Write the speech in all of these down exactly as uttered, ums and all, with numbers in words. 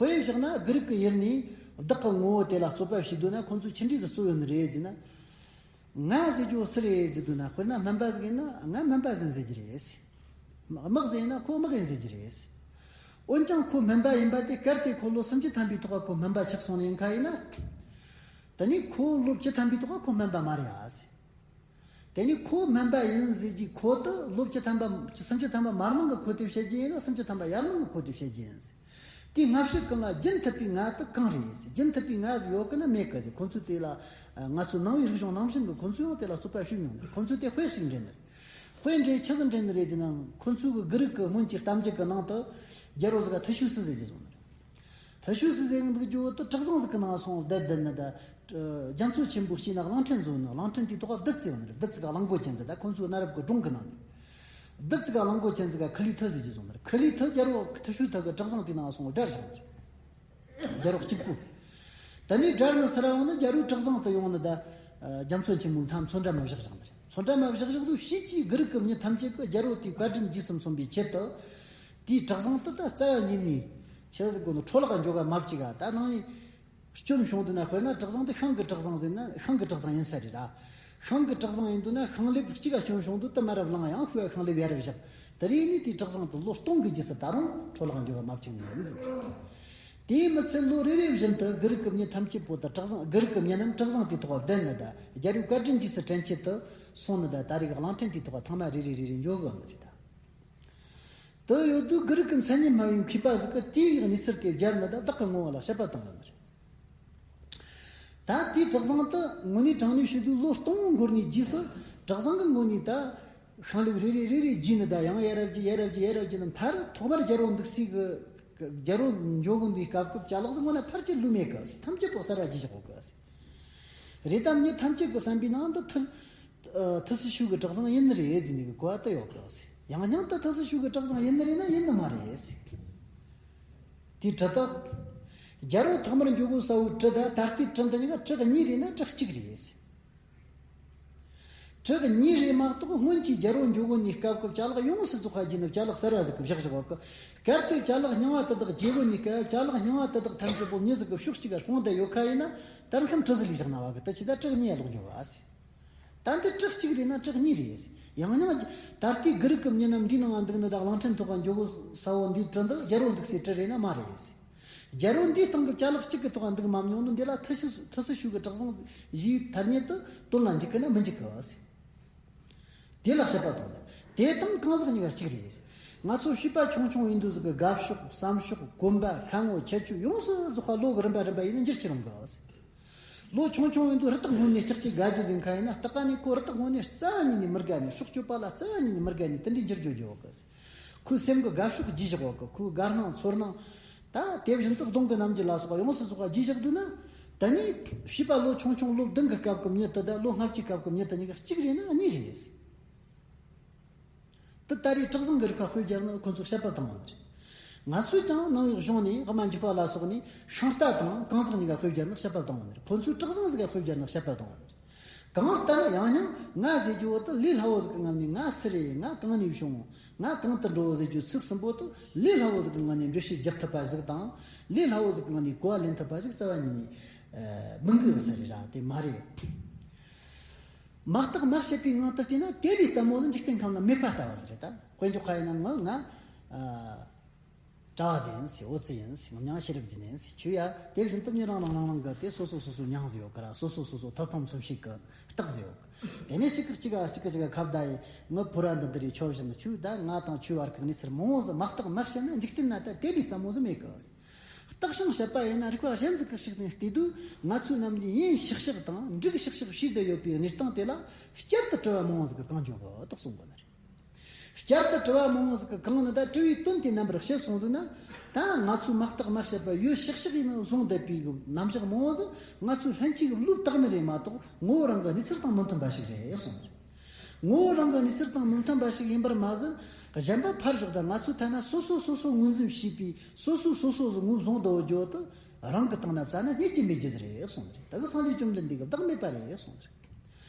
དཔེ་བཞག་ན་གུ་རུ་གི་ཡུལ་ནས་བདག་གི་ངོ་བོ་དེ་ལ་རྩོད་པ་བྱེད་འདོད་ན་ཁོང་ཚོས་ཆི་འདྲ་ཟིག་རྩོད་ཡོད་ནི་རེད་ཟེར་ན། ང་ཟེར་རྒྱུ་སུ་རེད་ཟེར་འདོད་ན། དཔེར་ན་སྨན་པ་ཟིག་ཡིན་ན་ང་སྨན་པ་ཟིག་ཟེར་རྒྱུ་རེད། དམག་ཟིག་ཡིན་ན་ཁོ་དམག་ཡིན་ཟེར་རྒྱུ་རེད། འོན་ཀྱང་ཁོ་སྨན་པ་ཡིན་པ་དེ་གལ་ཏེ་ཁོ་ལོ་སུམ་ཅུ་ཐམ་པའི་ཐོག་ཁོ་སྨན་པ་ཆགས་སོང་ནས་ཡིན་ཁ་ཡིན་ན། དེ་ནས་ཁོ་ལོ་བཅུ་ཐམ་པའི་ཐོག་ཁོ་སྨན་པ་མ་རེད་ཨ་ཟེར། དེ་ནས་ཁོ་སྨན་པ་ཡིན་ཟེར་གྱི་ཁོ་དེ་ལོ་བཅུ་ཐམ་པ་སུམ་ཅུ་ཐམ་པ་མར་ནང་གི་ཁོ་དེ་བཤད་རྒྱུ་ཡིན་ན། སུམ་ཅུ་ཐམ་པ་ཡར་ནང་གི་ཁོ་དེ་བཤད་རྒྱུ་ཡིན་ཟེར། དེའི་སྔ་ཕྱི་གང་ལ་རྒྱུན་མཐུད་པའི་ང་དེ་གང་རེད་ཟེར། རྒྱུན་མཐུད་པའི་ང་ཟིག་ཡོད་གི་ན་མེད་གི་ཟེར། ཁོ་ཚོས་དེ་ལ་ང་ཚོའི་ནང་པའི་རིག་གཞུང་ནང་བཞིན་གི་ཁོ་ཚོས་ཡང་དེ་ལ་རྩོད་པ་བྱས་མྱོང་ནི། ཁོ་ཚོས་དེ་དཔེ་ཞིག་འདྲེན་ནི་རེད། དཔེ་འདྲེན་ཆི་ཟིག་འདྲེན་ནི་རེད་ཟེར་ན། ཁོ་ཚོའི་གི་གུ་རུ་གི་སྔོན་གྱི་གཏམ་རྒྱུད་གི་ནང་དུ་རྒྱལ་པོ་ཟིག་ག་ཐུ་ཤུ་སི་ཟེར་གྱི་སོང་ནི་རེད། ཐུ་ཤུ་སི་ཟེར་གི་འདུག་རྒྱུ་དེ་གྲུ་གཟིངས་ཟིག་གི་ནང་སོང་བསྡད་བསྡད་ནི་ད། རྒྱ་མཚོ་ཆེན་པོའི་དཀྱིལ་ན་གླིང་ཕྲན་བཟོས་ནི། གླིང་ཕྲན་དེའི་ཐོག་བདུད་རྩི་ཡོད་ནི་རེད། བདུད་རྩི་ག་གླང་མགོ་ཅན་ཟིག་ད་ཁོ་ཚོའི་གནའ་རབས་གི་སྒྲུང་གི་ནང་ནས། བདུད་རྩི་ག་གླང་མགོ་ཅན་ཟིག་ག་ཁི་ལི་ཐི་ཟེར་གྱི་སོང་ནི་རེད། ཁི་ལི་ཐི་རྒྱལ་པོ་ཐུ་ཤུ་ཐི་གི་གྲུ་གཟིངས་དེའི་ནང་སོང་སྦྲར་བཞག་ནི་རེད། རྒྱལ་པོ་གཅིག་པུ། དེ་ནས་སྦྲར་ནི་སུ་ར་ཡོང་ནི། རྒྱལ་པོའི་གྲུ་གཟིངས་དེ་ཡོང་ནི་ད། རྒྱ་མཚོ་ཆེན་པོའི་མཐའ་མཚོ་འགྲམ་མ་བཞག་བཞག་ནི་རེད། མཚོ་འགྲམ་མ་བཞག་བཞག་དུས་ཕྱིས་ཀྱི་གུ་རུ་གི་མྱི་ཐམས་ཅད་ཀྱིས་རྒྱལ་པོ་དེའི་བཀའ་དྲིན་རྗེས་སུ་མཚོན་པའི་ཆེད་དུ། དེའི་གྲུ་གཟིངས་དེ་ད་རྩ་བ་ཉིད་ནས་ཆི་ཟིག་གོ་ནི་འཕྲོ་བརླག་འགྱོ་ག་མ་བཅུག་ག་ད་ནང་ནས། སྐྱོན་བྱུང་འདུག་ན། དཔེར་ན་གྲུ་གཟིངས་འདི་ཤིང་གི་གྲུ་གཟིངས་ཟེར་ན་ཤིང་གི་གྲུ་གཟིངས་ཡིན་ས་རེད་ར། ཤིང་གི་གྲུ་གཟིངས་ཡིན་འདུག་ན་ཤིང་ལེབ་གཅིག་ག་སྐྱོན་བྱུང་འདུག་དེ་མར་ར་བླངས། ཡང་ཤུལ་ཤིང་ལེབ་ཡར་བཞག་དེ་རིང་ནས་དེའི་གྲུ་གཟིངས་དེ་ལོ་སྟོང་གི་རྗེས་སུ་ད་རུང་འཕྲོ་བརླག་འགྱོ་བ་མ་བཅུག་ནི་ཡིན་ཟེར། དེས་མི་ཚད་ལོ་རེ་རེ་བཞིན་དུ་གུ་རུ་གི་མྱི་ཐམས་ཅད་པོ་དང་གྲུ་གཟིངས། གུ་རུ་གི་མྱི་རྣམས་གྲུ་གཟིངས་དེའི་ཐོག་བསྡད་ནི་ད་རྒྱལ་པོའི་བཀའ་དྲིན་རྗེས་སུ་དྲན་ཆེད་དུ་སོང་ནི་ད། ད་རེས་གླིང་ཕྲན་དེའི་ཐོག་ཐང་མ་རེ་རེ་རེ་རེ་འགྱོ་གི་ཡོད་ནི་རེད་ད། དེ་ཡོད་དུས་གུ་རུ་གི་མཚན་ཉིད་སྨྲ་བའི་མཁས་པ་ཟིག་གིས་དེའི་གནས་ཚུལ་དེ་སྦྱར་ནི་ད་བདག་གི་ངོ་བོ་ལ་དཔྱད་པ་བཏང་ཡོད་ནི་རེད། ད་དེའི་གྲུ་གཟིངས་དེ་དངོས་གནས་དྲང་གནས་བཤད་དུས་ལོ་སྟོང་འགོར་ནས་རྗེས་སུ་གྲུ་གཟིངས་གི་ངོས་ནས་ད་ཤིང་ལེབ་རེ་རེ་རེ་རེ་བརྗེས་ནི་ད། ཡང་ཡར་ར་བརྗེ་ཡར་ར་བརྗེ་ཡར་ར་བརྗེ་ནི་མཐར་ཐོག་མར་རྒྱལ་པོ་འདུག་སའི་གི་རྒྱལ་པོ་འགྱོ་གི་འདུག་སྐབས་སྐབས་ཅ་ལག་ཟིག་དངོས་གནས་ཕལ་ཆེར་ལུས་མེད་གི་ཟེར། ཐམས་ཅད་པོ་གསར་བ་བརྗེས་བཞག་གོ་གི་ཟེར། རེད་དམ། མྱི་ཐམས་ཅད་ཀྱི་བསམ་པའི་ནང་དུ་ཐུ་ཐུ་སི་ཤུ་གི་གྲུ་གཟིངས་ཡིན་ནི་རེད་ཟེར་ནས་གི་གོ་བ་དེ་ཡོད་གི་ཟེར། ཡང་སྙིང་དུ་ཐུ་སི་ཤུ་གི་གྲུ་གཟིངས་ཡིན་ནི་རེད་ན་ཡིན་ནི་མ་རེད་ཟེར། དེའི་གྲུ་དག་རྒྱལ་པོ་ཐོག་མར་འགྱོ་གོ་ས་བོའི་གྲུ་དང་ད་ལྟའི་གྲུ་འདི་གཉིས་ཀ་གྲུ་གཉིས་རེད་ན་གྲུ་གཅིག་རེད་ཟེར། གྲུ་གཉིས་རེད་མ་གཏོགས་སྔོན་གྱི་རྒྱལ་པོ་འགྱོ་གོ་ནི་སྐབས་སྐབས་ཅ་ལག་ཡོངས་སུ་རྫོགས་པ་བརྗེས་ནས་ཅ་ལག་གསར་བ་ཟིག་གི་བཞག་བཞག་གི། གལ་ཏེ་ཅ་ལག་རྙིང་བ་དེ་དག་བརྗེ་གོ་ནི་སྐབས་ཅ་ལག་རྙིང་བ་དེ་དག་ཐམས་ཅད་པོ་མྱི་ཟིག་གི་ཕྱོགས་གཅིག་ག་སྤུངས་བསྡད་ཡོད་ཁ་ཡིན་ན་ད་ཁམ་གྲུ་ཟིག་ལས་བཞག་ན་བ་གི། ད་ཅི་ད་གྲུ་གཉིས་ལོག་འགྱོ་བ་ཟེར། ད་འདི་གྲུ་གཅིག་རེད་ན་གྲུ་གཉིས་རེད་ཟེར། ཡང་སྙིང་ད་ལྟའི་གུ་རུ་གི་མྱི་རྣམས་འདིའི་ནང་ང་འདུག་ནི་ད་གླིང་ཕྲན་ཐོག་ག་འགྱོ་གོ་ས་བོ་འདིའི་གྲུ་འདི་རྒྱལ་པོ་འདུག་སའི་གྲུ་རེད་ན་མ་རེད་ཟེར། རྒྱལ་པོ་འདིའི་སྟེང་གི་ཅ་ལག་གཅིག་གི་ཐོག་འདུག་མ་མྱོང་ནི་འདི་ལ་ཐུ་སི་ཐུ་སི་ཤུ་གི་གྲུ་གཟིངས་ཡིན་ཐ་སྙད་དུ་དོན་ལ་འཇུག་གི་ན་མི་འཇུག་གི་ཟེར། དེ་ལ་དཔྱད་པ་གཏོང་། དེ་དང་གང་ཟག་གཉིས་ཀ་གཅིག་རེད་ཟེར། ང་ཚོ་བྱིས་པ་ཆུང་ཆུང་ཡིན་དུས་ཟིག་གི་དགའ་ཕྱོགས་བསམ་ཕྱོགས་གོམས་པ་ཁ་ངོ་ཁྱད་ཆོས་ཡོངས་སུ་རྫོགས་པ་ལོ་གི་རིམ་པ་རིམ་པ་ཡིན་ན་འགྱུར་ཁྱེར་འོང་གི་ཟེར། ལོ་ཆུང་ཆུང་ཡིན་དུས་རི་དྭགས་ངོ་ནས་ལྕགས་ཀྱི་དགའ་རྒྱུ་ཟིན་ཁ་ཡིན་ན་ལྟ་ག་ནས་ཁོ་རི་དྭགས་ངོ་ནས་རྩ་བ་ཉིད་ནས་མི་དགའ་ནས་སྲོག་གཅོད་པ་ལ་རྩ་བ་ཉིད་ནས་མི་དགའ་ནས་དེ་འདྲའི་འགྱུར་རྒྱུ་ཡོད་གི། ཁོའི་སེམས་ཀྱི་དགའ་ཕྱོགས་བརྗེས་བཞག་གོ་གི། ཁོའི་དགའ་སྣང་ཚོར་སྣང་ད་དེ་བཞིན་དུ་གདོང་གི་རྣམ་འགྱུར་ལ་སོགས་པ་ཡོངས་སུ་རྫོགས་པ་བརྗེས་བཞག་འདུག་ན། ད་ནི་བྱིས་པ་ལོ་ཆུང་ཆུང་ལོ་བདུན་གི་སྐབས་ཀྱི་མྱི་དེ་དང་ལོ་ལྔ་བཅུའི་སྐབས་ཀྱི་མྱི་དེ་གཉིས་ཀ་གཅིག་རེད་ན་གཉིས་རེད། དེ་ད་རེས་གྲུ་གཟིངས་ཀྱི་རིགས་ཁ་དཔེ་སྦྱར་ནས་ཁོ་ཚོས་དཔྱད་པ་བཏང་བ་རེད། ང་ཚོས་ཀྱང་ནང་པའི་གཞུང་ནས་དབུ་མ་འཇུག་པ་ལ་སོགས་ནས་ཤིང་རྟ་དང་གང་ཟག་གཉིས་ཀ་དཔེ་སྦྱར་ནས་དཔྱད་པ་བཏང་བ་རེད། ཁོ་ཚོས་གྲུ་གཟིངས་ཟིག་ག་དཔེ་སྦྱར་ནས་དཔྱད་པ་བཏང་བ་རེད། གང་ལྟར་ཡང་སྙིང་ང་ཟེར་རྒྱུ་བོ་དེ་ལས་སླ་བོ་ཟིག་གི་ངང་ནས་ང་སུ་རེད། ང་གང་ནས་བྱུང་། ང་གང་དུ་འགྲོ་ཟེར་རྒྱུ་ཚིག་གསུམ་པོ་དེ་ལས་སླ་བོ་ཟིག་གི་ངང་ནས་འགྲེལ་བཤད་རྒྱག་ཐུབ་པ་ཟིག་དང་། ལས་སླ་བོ་ཟིག་གི་ངང་ནས་གོ་བ་ལེན་ཐུབ་པ་ཟིག་རྩ་བ་ཉིད་ནས་མི་འགོས་ཡོད་ས་རེད་ར། དེ་མ་རེད། མ་བརྟགས་མ་དཔྱད་པའི་ངང་དུ་བལྟས་ན་དེ་ལས་རྩ་མོ་ནི་འཇིག་རྟེན་ཁམས་ལ་མེད་པ་ལྟ་བུ་ཟིག་རེད་ད། དཔེ་འཇོག་ཁ་ཡིན་ན་ང་ང་ཨ་གྲྭ་བ་ཟིག་ཡིན་ཟེར། འུ་ཚོ་ཡིན་ཟེར། ངམ་ཉང་ཤེས་རབ་ཀྱི་ནས་ཟེར། ཁྱོད་ཡ་དེ་བཞིན་དུ་མྱི་རང་རང་རང་རང་གི་དེ་སོ་སོ་སོ་སོ་མྱིང་ཟིག་ཡོད་གི་ར། སོ་སོ་སོ་སོ་ཐོབ་ཐང་མཚོན་བྱེད་གི་རྟགས་ཟིག་ཡོད་གི། དེ་ནས་གཅིག་གིས་གཅིག་ག་གཅིག་གིས་གཅིག་ག་ཁ་བརྡ་ཡིན། ངི་བུ་ར་འདི་འདི་རེད། ཁྱོད་བཞིན་ནི་ཁྱོད་ད་ང་དང་ཁྱོད་བར་གི་གནས་ཚུལ་མང་བོ་ཟིག་མ་བརྟགས་མ་དཔྱད་ན་འཇིག་རྟེན་ན་ད་དེ་ལས་རྩ་མོ་ཟིག་མེད་གི་ཟེར། བརྟག་ཞིང་དཔྱད་པ་ཡིན་ན་རིག་པ་གཞན་ཟིག་གིས་ཞིག་ནས་བལྟས་དུས་ང་ཚོའི་ནམ་རྒྱུན་ཡིན་ཤག་ཤག་དང་འགྲིག་ཤག་ཤག་བྱས་བསྡད་ཡོད་པའི་གནས་སྟངས་དེ་ལ་བསྐྱར་དུ་དྲི་བ་མང་བོ་ཟིག་གི་གང་འཇོག་གི་འདུག་གསུང་གི་ནི་རེད། བསྐྱར་དུ་དྲི་བ་མང་བོ་ཟིག་གི་གང་ནི་ད་དྲི་བའི་དོན་དེ་རྣམ་པར་བཤད་སོང་དུས་ན། ད་ང་ཚོས་མ་བརྟགས་མ་དཔྱད་པ་ཡོད་ཤག་ཤག་ཡིན་ནོ་བཟུང་བསྡད་པའི་རྣམ་གཞག་མང་བོ་ཟིག་ང་ཚོས་ལྷན་སྐྱེས་ཀྱི་བློས་བཏགས་ནི་རེད་མ་གཏོགས་ངོ་བོ་རང་གི་གནས་ཚུལ་དང་མི་མཐུན་པ་ཞིག་རེད་གསུངས། ངོ་བོ་རང་གི་གནས་ཚུལ་དང་མི་མཐུན་པ་ཞིག་ཡིན་པར་མ་ཟད། གཞན་པ་ཕར་ཞོག་ད་ང་ཚོའི་ཐད་ན་སོ་སོ་སོ་སོ་ངོས་འཛིན་བྱས་པའི་སོ་སོ་སོ་སོ་ཟིག་ངོས་བཟུང་བསྡད་ཡོད་རྒྱུ་དེ་རང་གི་སྟེང་ན་བཙལ་ན་རྙེད་ཀྱི་མེད་རྒྱུ་ཟིག་རེད་གསུངས་ནི་རེད། ད་གི་སངས་རྒྱས་བཅོམ་ལྡན་འདས་ཀྱིས་བདག་མེད་པ་རེད་གསུངས་ནི་རེད།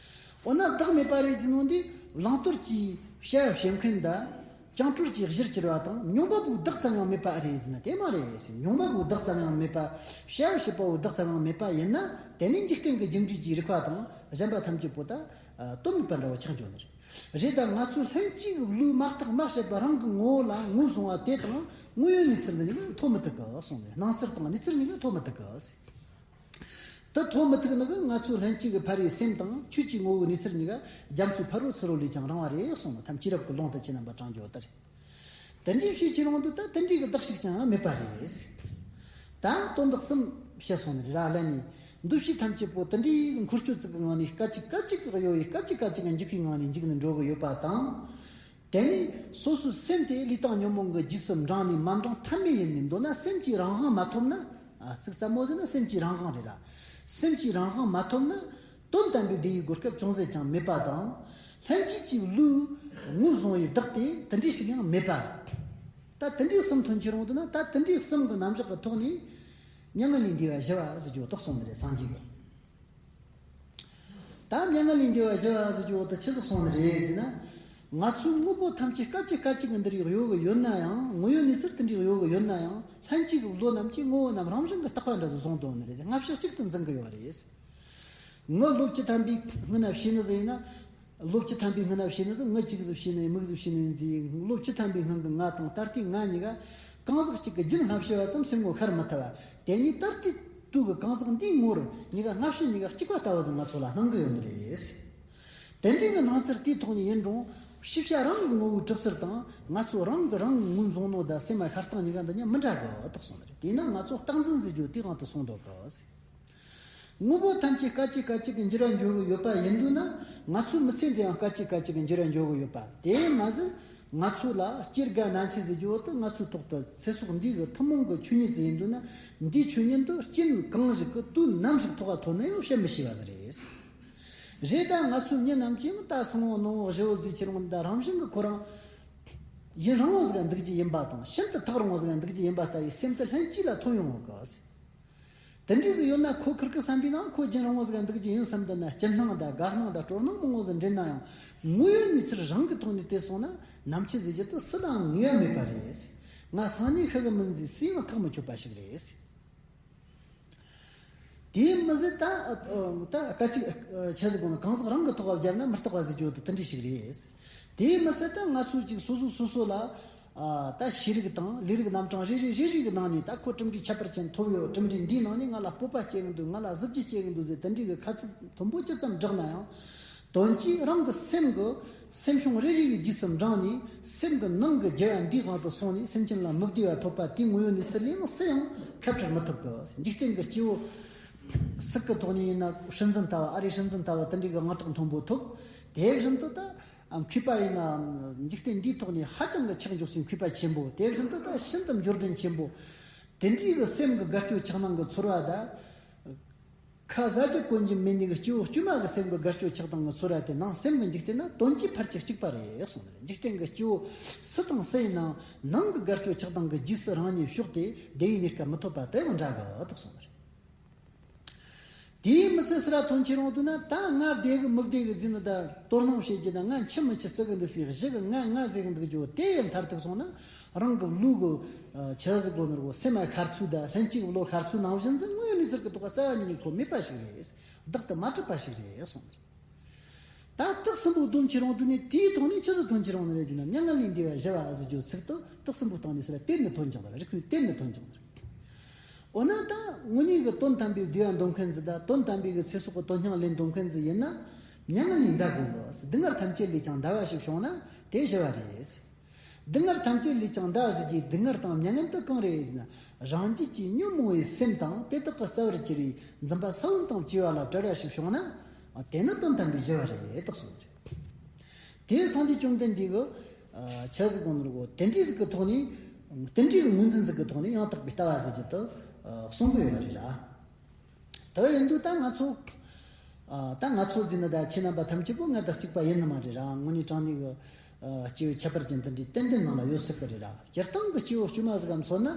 འོ་ན་བདག་མེད་པ་རེད་ཟེར་ནོ་འདི་བླང་དོར་གྱི་བྱ་བྱེད་མཁན་དང་། བྱང་གྲོལ་གྱི་གཞིར་གྱུར་པ་དང་སྙོམས་པ་པོའི་བདག་ཙམ་ཡང་མེད་པ་རེད་ཟེར་ན་དེ་མ་རེད་ཟེར། སྙོམས་པ་པོའི་བདག་ཙམ་ཡང་མེད་པ། བྱ་བྱེད་པ་པོའི་བདག་ཙམ་ཡང་མེད་པ་ཡིན་ན། དེ་ནི་འཇིག་རྟེན་གྱི་རྒྱུ་འབྲས་ཀྱི་རིགས་པ་དང་གཞན་པ་ཐམས་ཅད་པོ་ད་དོན་མེད་པ་འདྲ་བོ་ཆགས་འགྱོ་ནི་རེད། རེད། ད་ང་ཚོས་ལྷན་སྐྱེས་ཀྱི་བློས་མ་བརྟགས་མ་དཔྱད་པར་རང་གི་ངོ་བོ་ལ་ངོས་བཟུང་བ་དེ་དང་དངོས་ཡོད་གནས་ཚུལ་འདི་གཉིས་ཀ་མཐོང་མི་ཐུབ་གི་གསུངས་ནས། སྣང་ཚུལ་དང་གནས་ཚུལ་གཉིས་ཀ་མཐོང་མི་ཐུབ་གི་ཟེར། དེ་མཐོང་མི་ཐུབ་ནི་གི་ང་ཚོའི་ལྷན་སྐྱེས་ཀྱི་ཕ་རོལ་སེམས་དང་ཆོས་ཀྱི་ངོ་བོའི་གནས་ཚུལ་གཉིས་ཀ་རྒྱ་མཚོའི་ཕ་རོལ་ཚུ་རོལ་ལས་ཀྱང་རིང་བ་རེད་གསུངས་ནས། ཐམས་ཅད་རབ་ཀྱི་ལུང་དུ་ཁྱེད་རྣམ་པ་དྲངས་འགྱོ་ལྟར། དེ་འདྲའི་ཕྱིར་ཁྱེད་རང་དུ་ད་དེ་འདྲའི་གི་བདག་ཞིག་ཀྱང་མེད་པ་རེད། ད་དོན་དག་གསུམ་བཤད་སོང་ནི་རེད་ར། ལན་ནི་འདུ་བྱེད་ཐམས་ཅད་པོ་དེ་འདྲའི་འཁོར་སྐྱོད་ཅིག་གི་ངང་ནས་སྐད་ཅིག་སྐད་ཅིག་གི་གཡོ་བའི་སྐད་ཅིག་སྐད་ཅིག་གི་འཇིག་པའི་ངང་ནས་འཇིག་ནས་འགྲོ་གི་ཡོད་པ་དང་། དེ་ནས་སོ་སོའི་སེམས་དེ་ལུས་དང་ཉོན་མོངས་ཀྱི་རྗེས་སུ་འབྲངས་ནས་མ་འབྲངས་ཐབས་མེད་ཡིན་ནས། མདོར་ན་སེམས་ཀྱི་རང་དབང་མ་ཐོབ་ན། ཨ། ཚིག་ཙམ་མོ་ཟེར་ན་སེམས་ཀྱི་རང་དབང་རེད་ར། སེམས་ཀྱི་རང་དབང་མ་ཐོབ་ན་དོན་དམ་པའི་བདེ་བའི་གོ་སྐབས་ཅུང་ཟད་ཀྱང་མེད་པ་དང་། ལྷན་སྐྱེས་ཀྱི་བློས་ངོས་བཟུང་བའི་བདག་དེ་དེ་འདྲའི་ཞིག་ཡང་མེད་པ། ད་དེ་འདྲའི་གསུམ་ཐོན་ཁྱེར་འོང་དུས་ན། ད་དེ་འདྲའི་གསུམ་གྱི་རྣམ་གཞག་གི་ཐོག་ནས་མྱ་ངན་ལས་འདས་པ་ཞི་བ་ཟེར་རྒྱུ་དག་གསུངས་ནི་རེད། སངས་རྒྱས་ཀྱིས། ད་མྱ་ངན་ལས་འདས་པ་ཞི་བ་ཟེར་རྒྱུ་དེ་ཆི་ཟིག་གསུངས་ནི་རེད་ཟེར་ན། ང་ཚོའི་དངོས་པོ་ཐམས་ཅད་སྐད་ཅིག་སྐད་ཅིག་གི་འདི་རིགས་གཡོ་གི་ཡོད་ན་ཡང་། དངོས་ཡོད་གནས་ཚུལ་དེ་འདྲའི་གཡོ་གི་ཡོད་ན་ཡང་། ལྷན་སྐྱེས་ཀྱི་བློ་རྣམས་ཀྱིས་ངོ་བོ་རྣམས་རང་བཞིན་གྱིས་རྟག་པ་འདྲ་ཟིག་བཟུང་དོ་ནི་རེད་ཟེར། སྔ་ཕྱི་གཅིག་ཏུ་འཛིན་གི་ཡོད་རེད། ངའི་བློ་སྤྱི་དམ་པའི་སྔུན་ན་བྱས་ནི་ཟིག་ཡིན་ན། བློ་སྤྱི་དམ་པའི་སྔུན་ན་བྱས་ནི་ཟིག་ངའི་གཅིག་ཟིག་བྱས་ནི་མིག་ཟིག་བྱས་ནི་ཟིག་བློ་སྤྱི་དམ་པའི་སྔུན་གྱི་ང་དང་ད་ལྟའི་ང་གཉིས་ཀ་གང་ཟག་གཅིག་གི་རྒྱུན་སྔ་ཕྱི་བ་ཙམ་སེམས་ངོ་ཤར་མི་ཐུབ་པ། དེ་ཉིད་ད་ལྟའི་དུས་ཀྱི་གང་ཟག་འདིའི་ངོར་གཉིས་ཀ་སྔ་ཕྱི་གཉིས་ཀ་གཅིག་པ་ལྟ་བུ་ཟིག་ང་ཚོ་ལ་སྣང་གི་ཡོད་ནི་རེད། དེ་འདྲའི་གི་སྣང་ཚུལ་དེའི་ཐོག་ནས་ཡིན་རུང་། ཤེས་བྱ་རང་གི་ངོ་བོའི་གྲུབ་ཚུལ་དང་ང་ཚོ་རང་གི་རང་གི་ངོས་བཟུང་ནོ་དང་སེམས་ལ་ཤར་སྟངས་གཉིས་ཀ་འདི་གཉིས་མི་འདྲ་གི་དག་སོང་ནི་རེད། དེས་ན་ང་ཚོ་རྟག་འཛིན་ཟེར་རྒྱུ་དེའི་དབང་དུ་སོང་འདུག་གི། དངོས་པོ་ཐམས་ཅད་སྐད་ཅིག་སྐད་ཅིག་གིས་འགྱུར་བར་འགྱུར་གི་ཡོད་པ་ཡིན་དུས་ན། ང་ཚོའི་མི་ཚེ་འདི་ཡང་སྐད་ཅིག་སྐད་ཅིག་གིས་འགྱུར་བར་འགྱུར་གི་ཡོད་པ། དེས་མ་ཟད་ང་ཚོ་ལ་སྐྱེ་རྒ་ན་འཆི་ཟེར་རྒྱུ་བོ་དེ་ང་ཚོའི་ཐོག་ཏུ་ཚེ་སྲོག་འདི་གི་ཐུན་མོང་གི་ཆོས་ཉིད་ཅིག་ཡིན་དུས་ན། འདིའི་ཆོས་ཉིད་འདི་རྐྱེན་གང་ཞིག་གིས་དུས་ནམ་ཞིག་ཐོག་ག་ཐོན་ན་ཡང་བཤད་མི་ཤེས་པ་ཟིག་རེད། རེད། ད་ང་ཚོའི་མི་རྣམས་ཀྱིས་ད་སང་བོ་ནངས་བོ་ཞེ་བོ་ཟིག་ཁྱེར་འོང་། ད་རང་བཞིན་གྱིས་ཁོ་རང་ཡུན་རིང་བོ་ཟིག་འདུག་རྒྱུ་ཡིན་པ་དང་། ཤིན་ཏུ་ཐག་རིང་བོ་ཟིག་འདུག་རྒྱུ་ཡིན་པ་ལྟ་བུའི་སེམས་དེ་ལྷན་སྐྱེས་ལ་ཐོན་ཡོང་བ་གི། དེ་འདྲ་ཟིག་ཡོད་ན་ཁོ་ཁིར་ཀི་བསམ་པའི་ནང་ཁོ་རྒྱུན་རིང་བོ་ཟིག་འདུག་རྒྱུ་ཡིན་བསམ། འདི་ན་སྐྱིད་སྣང་དང་དགའ་སྣང་དང་སྤྲོ་སྣང་མང་བོ་ཟིག་འདྲེན་ན་ཡང་། དངོས་ཡོད་གནས་ཚུལ་རང་གི་ཐོག་ནས་བལྟས་སོང་ན། ནམ་འཆི་ཟེར་རྒྱུ་དེ་སུ་དང་ངེས་པ་མེད་པ་རེད། ང་སང་ཉིན་ཤི་གི་མིན་ཟེར་སུས་ཡང་ཐག་མི་ཆོད་པ་ཞིག་རེད། དེས་མི་ཟད་ད་ད་སྐད་ཅིག་ཆི་ཟིག་དགོངས་ན། གང་ཟག་རང་གི་ཐོག་བརྒྱབ་ན་མི་རྟག་པ་ཟེར་རྒྱུ་དེ་དེ་འདྲ་ཞིག་རེད། དེས་མི་ཚད་ད་ང་ཚོ་ཅིག་སོ་སོ་སོ་སོ་ལ། ཨ། ད་ཤེས་རིག་དང་ལས་རིགས་རྣམ་གྲངས་རེ་རེ་རེ་རེ་གི་ནང་ནས། ད་ཁོ་གྲུབ་འབྲས་ཁྱད་པར་ཅན་ཐོབ་ཡོད། གྲུབ་འབྲས་འདིའི་ནང་ནས་ང་ལ་སྤོབས་པ་སྐྱེ་གི་འདུག་ང་ལ་གཟི་བརྗིད་སྐྱེ་གི་འདུག་ཟེར། དེ་འདྲའི་གི་ཁ་ཚིག་མཐོན་པོ་ཇི་ཙམ་བསྒྲགས་ན་ཡང་། དོན་གྱིས་རང་གི་སེམས་ཀྱི་སེམས་བྱུང་རེ་རེ་གི་རྗེས་སུ་འབྲངས་ནས། སེམས་ཀྱི་ནང་གི་རྒྱལ་བ་འདིའི་དབང་དུ་སོང་ནས། སེམས་ཅན་ལ་མི་བདེ་བ་ཐོབ་པ་དེའི་དངོས་ཡོད་གནས་ཚུལ་ལས་ཡང་སུ་ཡང་ཁ་བྲལ་མི་ཐུབ་གི། འཇིག་རྟེན་གྱི་སྐྱེ་བོ་སུ་གི་ཐོག་ནས་ཡིན་ན། སྲིད་འཛིན་ལྟ་བུ། ཨ་རིའི་སྲིད་འཛིན་ལྟ་བུ་དེ་འདྲའི་གི་དངངས་སྐྲག་མཐོན་པོ་ཐོབ། དེ་བཞིན་དུ་ད་མཁས་པ་ཡིན་ན། འཇིག་རྟེན་འདིའི་ཐོག་ནས་ཧ་ཅང་གི་ཆགས་འཇོག་སའི་མཁས་པ་ཆེན་པོ། དེ་བཞིན་དུ་ད་ཤིན་ཏུ་འབྱོར་ལྡན་ཆེན་པོ། དེ་འདྲའི་གི་སེམས་ཀྱི་དགའ་སྐྱོ་ཆགས་སྣང་གི་ཚོར་བ་དང་། ཁ་ཟ་རྒྱུ་གོན་རྒྱུ་མེད་ནི་གི་སྐྱེ་བོ་དཀྱུས་མ་གི་སེམས་ཀྱི་དགའ་སྐྱོ་ཆགས་སྡང་གི་ཚོར་བ་དེ་ནང་སེམས་ཀྱི་འཇིག་རྟེན་ན་དོན་གྱིས་ཕལ་ཆེར་གཅིག་པ་རེད་གསུངས་ནས། འཇིག་རྟེན་གྱི་སྐྱེ་བོ་སུ་དང་སུ་ཡིན་ནའང་ནང་གི་དགའ་སྐྱོ་ཆགས་སྡང་གི་རྗེས་སུ་རང་ཉིད་ཕྱོགས་ཏེ་བདེ་བའི་གནས་སྐབས་མི་ཐོབ་པ་དེ་ཡང་འདྲ་གི་དག་གསུངས་ནས། དེའི་མི་ཚེ་སི་ར་ཐོན་ཁྱེར་འོང་དུས་ན། ད་ང་བདེ་གི་མི་བདེ་གི་ཟེར་ནས་ད་དོ་སྣང་བྱེད་རྒྱུ་དང་། ང་འཆི་མི་འཆི་ཟེར་གི་འདུག་ཟེར་གཞི་གི་ང་ང་ཟེར་གི་འདུག་རྒྱུ་དེ་ཡང་མཐར་ཐུག་སོང་ན། རང་གི་བློ་གི་ཆི་ཟིག་དགོངས་ནོ་རེད་གོ། སེམས་ལ་ཤར་ཚུལ་དང་། ལྷན་སྐྱེས་ཀྱི་བློ་ཤར་ཚུལ་ནང་བཞིན་ཟིག་དངོས་ཡོད་གནས་ཚུལ་གྱི་ཐོག་རྩ་བ་ཉིད་ནས་ཁོ་མེད་པ་ཞིག་རེད། བདག་ཏུ་མ་གྲུབ་པ་ཞིག་རེད་གསུངས། ད་དེ་གསུམ་པོ་སྡོམ་ཁྱེར་འོང་དུས་ནས། དེའི་ཐོག་ནས་ཆི་ཟིག་ཐོན་ཁྱེར་འོང་ནི་རེད་ཟེར་ན། མྱ་ངན་ལས་འདས་པ་ཞི་བ་ཟེར་རྒྱུ་ཚིག་དེ་དེ་གསུམ་པོའི་སྟེང་ནས་སི་ར་གཏན་ནས་ཐོན་ཀྱང་ར། རིགས་པས་གཏན་ནས་ཐོན་ཀྱང་ར། འོ་ན་ད་དངོས་གནས་ཀྱི་དོན་དམ་པའི་བདེ་བ་འདོད་མཁན་ཟིག་དང་། དོན་དམ་པའི་གི་ཚེ་སྲོག་གི་དོན་སྙིང་ལེན་འདོད་མཁན་ཟིག་ཡིན་ན། མྱ་ངན་ལས་འདའ་དགོས་གི། སྡུག་བསྔལ་ཐམས་ཅད་ལས་ཀྱང་འདའ་བ་ཞིག་བྱུང་ན་དེ་ཞི་བ་རེད། སྡུག་བསྔལ་ཐམས་ཅད་ལས་ཀྱང་འདའ་ཟེར་རྒྱུའི་སྡུག་བསྔལ་དང་མྱ་ངན་དེ་གང་རེད་ཟེར་ན། རང་རྒྱུད་ཀྱི་ཉོན་མོངས་པའི་སེམས་དང་། དེ་དག་གི་རྩ་བར་གྱུར་པའི་འཛིན་པ་ས་བོན་དང་བཅས་པ་ལ་བྲལ་བ་ཞིག་བྱུང་ན། དེ་ནི་དོན་དམ་པའི་ཞི་བ་རེད་དག་གསུངས་རེད། དེས་སངས་རྒྱས་བཅོམ་ལྡན་འདས་ཀྱིས་ཆི་ཟིག་དགོངས་ནོ་རེད་གོ། དེ་འདྲའི་ཟིག་གི་ཐོག་ནས། དེ་འདྲའི་གི་ངོས་འཛིན་ཟིག་གི་ཐོག་ནས་ཡང་དག་པའི་ལྟ་བ་ཟེར་རྒྱུ་དེ་གསུང་གི་ཡོད་རེད་ར། དེ་ཡིན་དུས་ད་ང་ཚོ། ཨ། ད་ང་ཚོ་ཟེར་ན་ད་ཁྱེད་རྣམ་པ་ཐམས་ཅད་པོ་ང་དང་གཅིག་པ་ཡིན་ནི་མ་རེད་ར། དངོས་གནས་དྲང་གནས་ཀྱི། ཨ། སྐྱེ་བོའི་ཁྱད་པར་ཅན་དེ་འདྲའི་ཏན་ཏན་ནང་ལ་ཡོད་སྲིད་ཀྱི་རེད་ར། སྤྱིར་བཏང་གི་སྐྱེ་བོ་དཀྱུས་མ་ཟིག་ག་མཚོན་ན།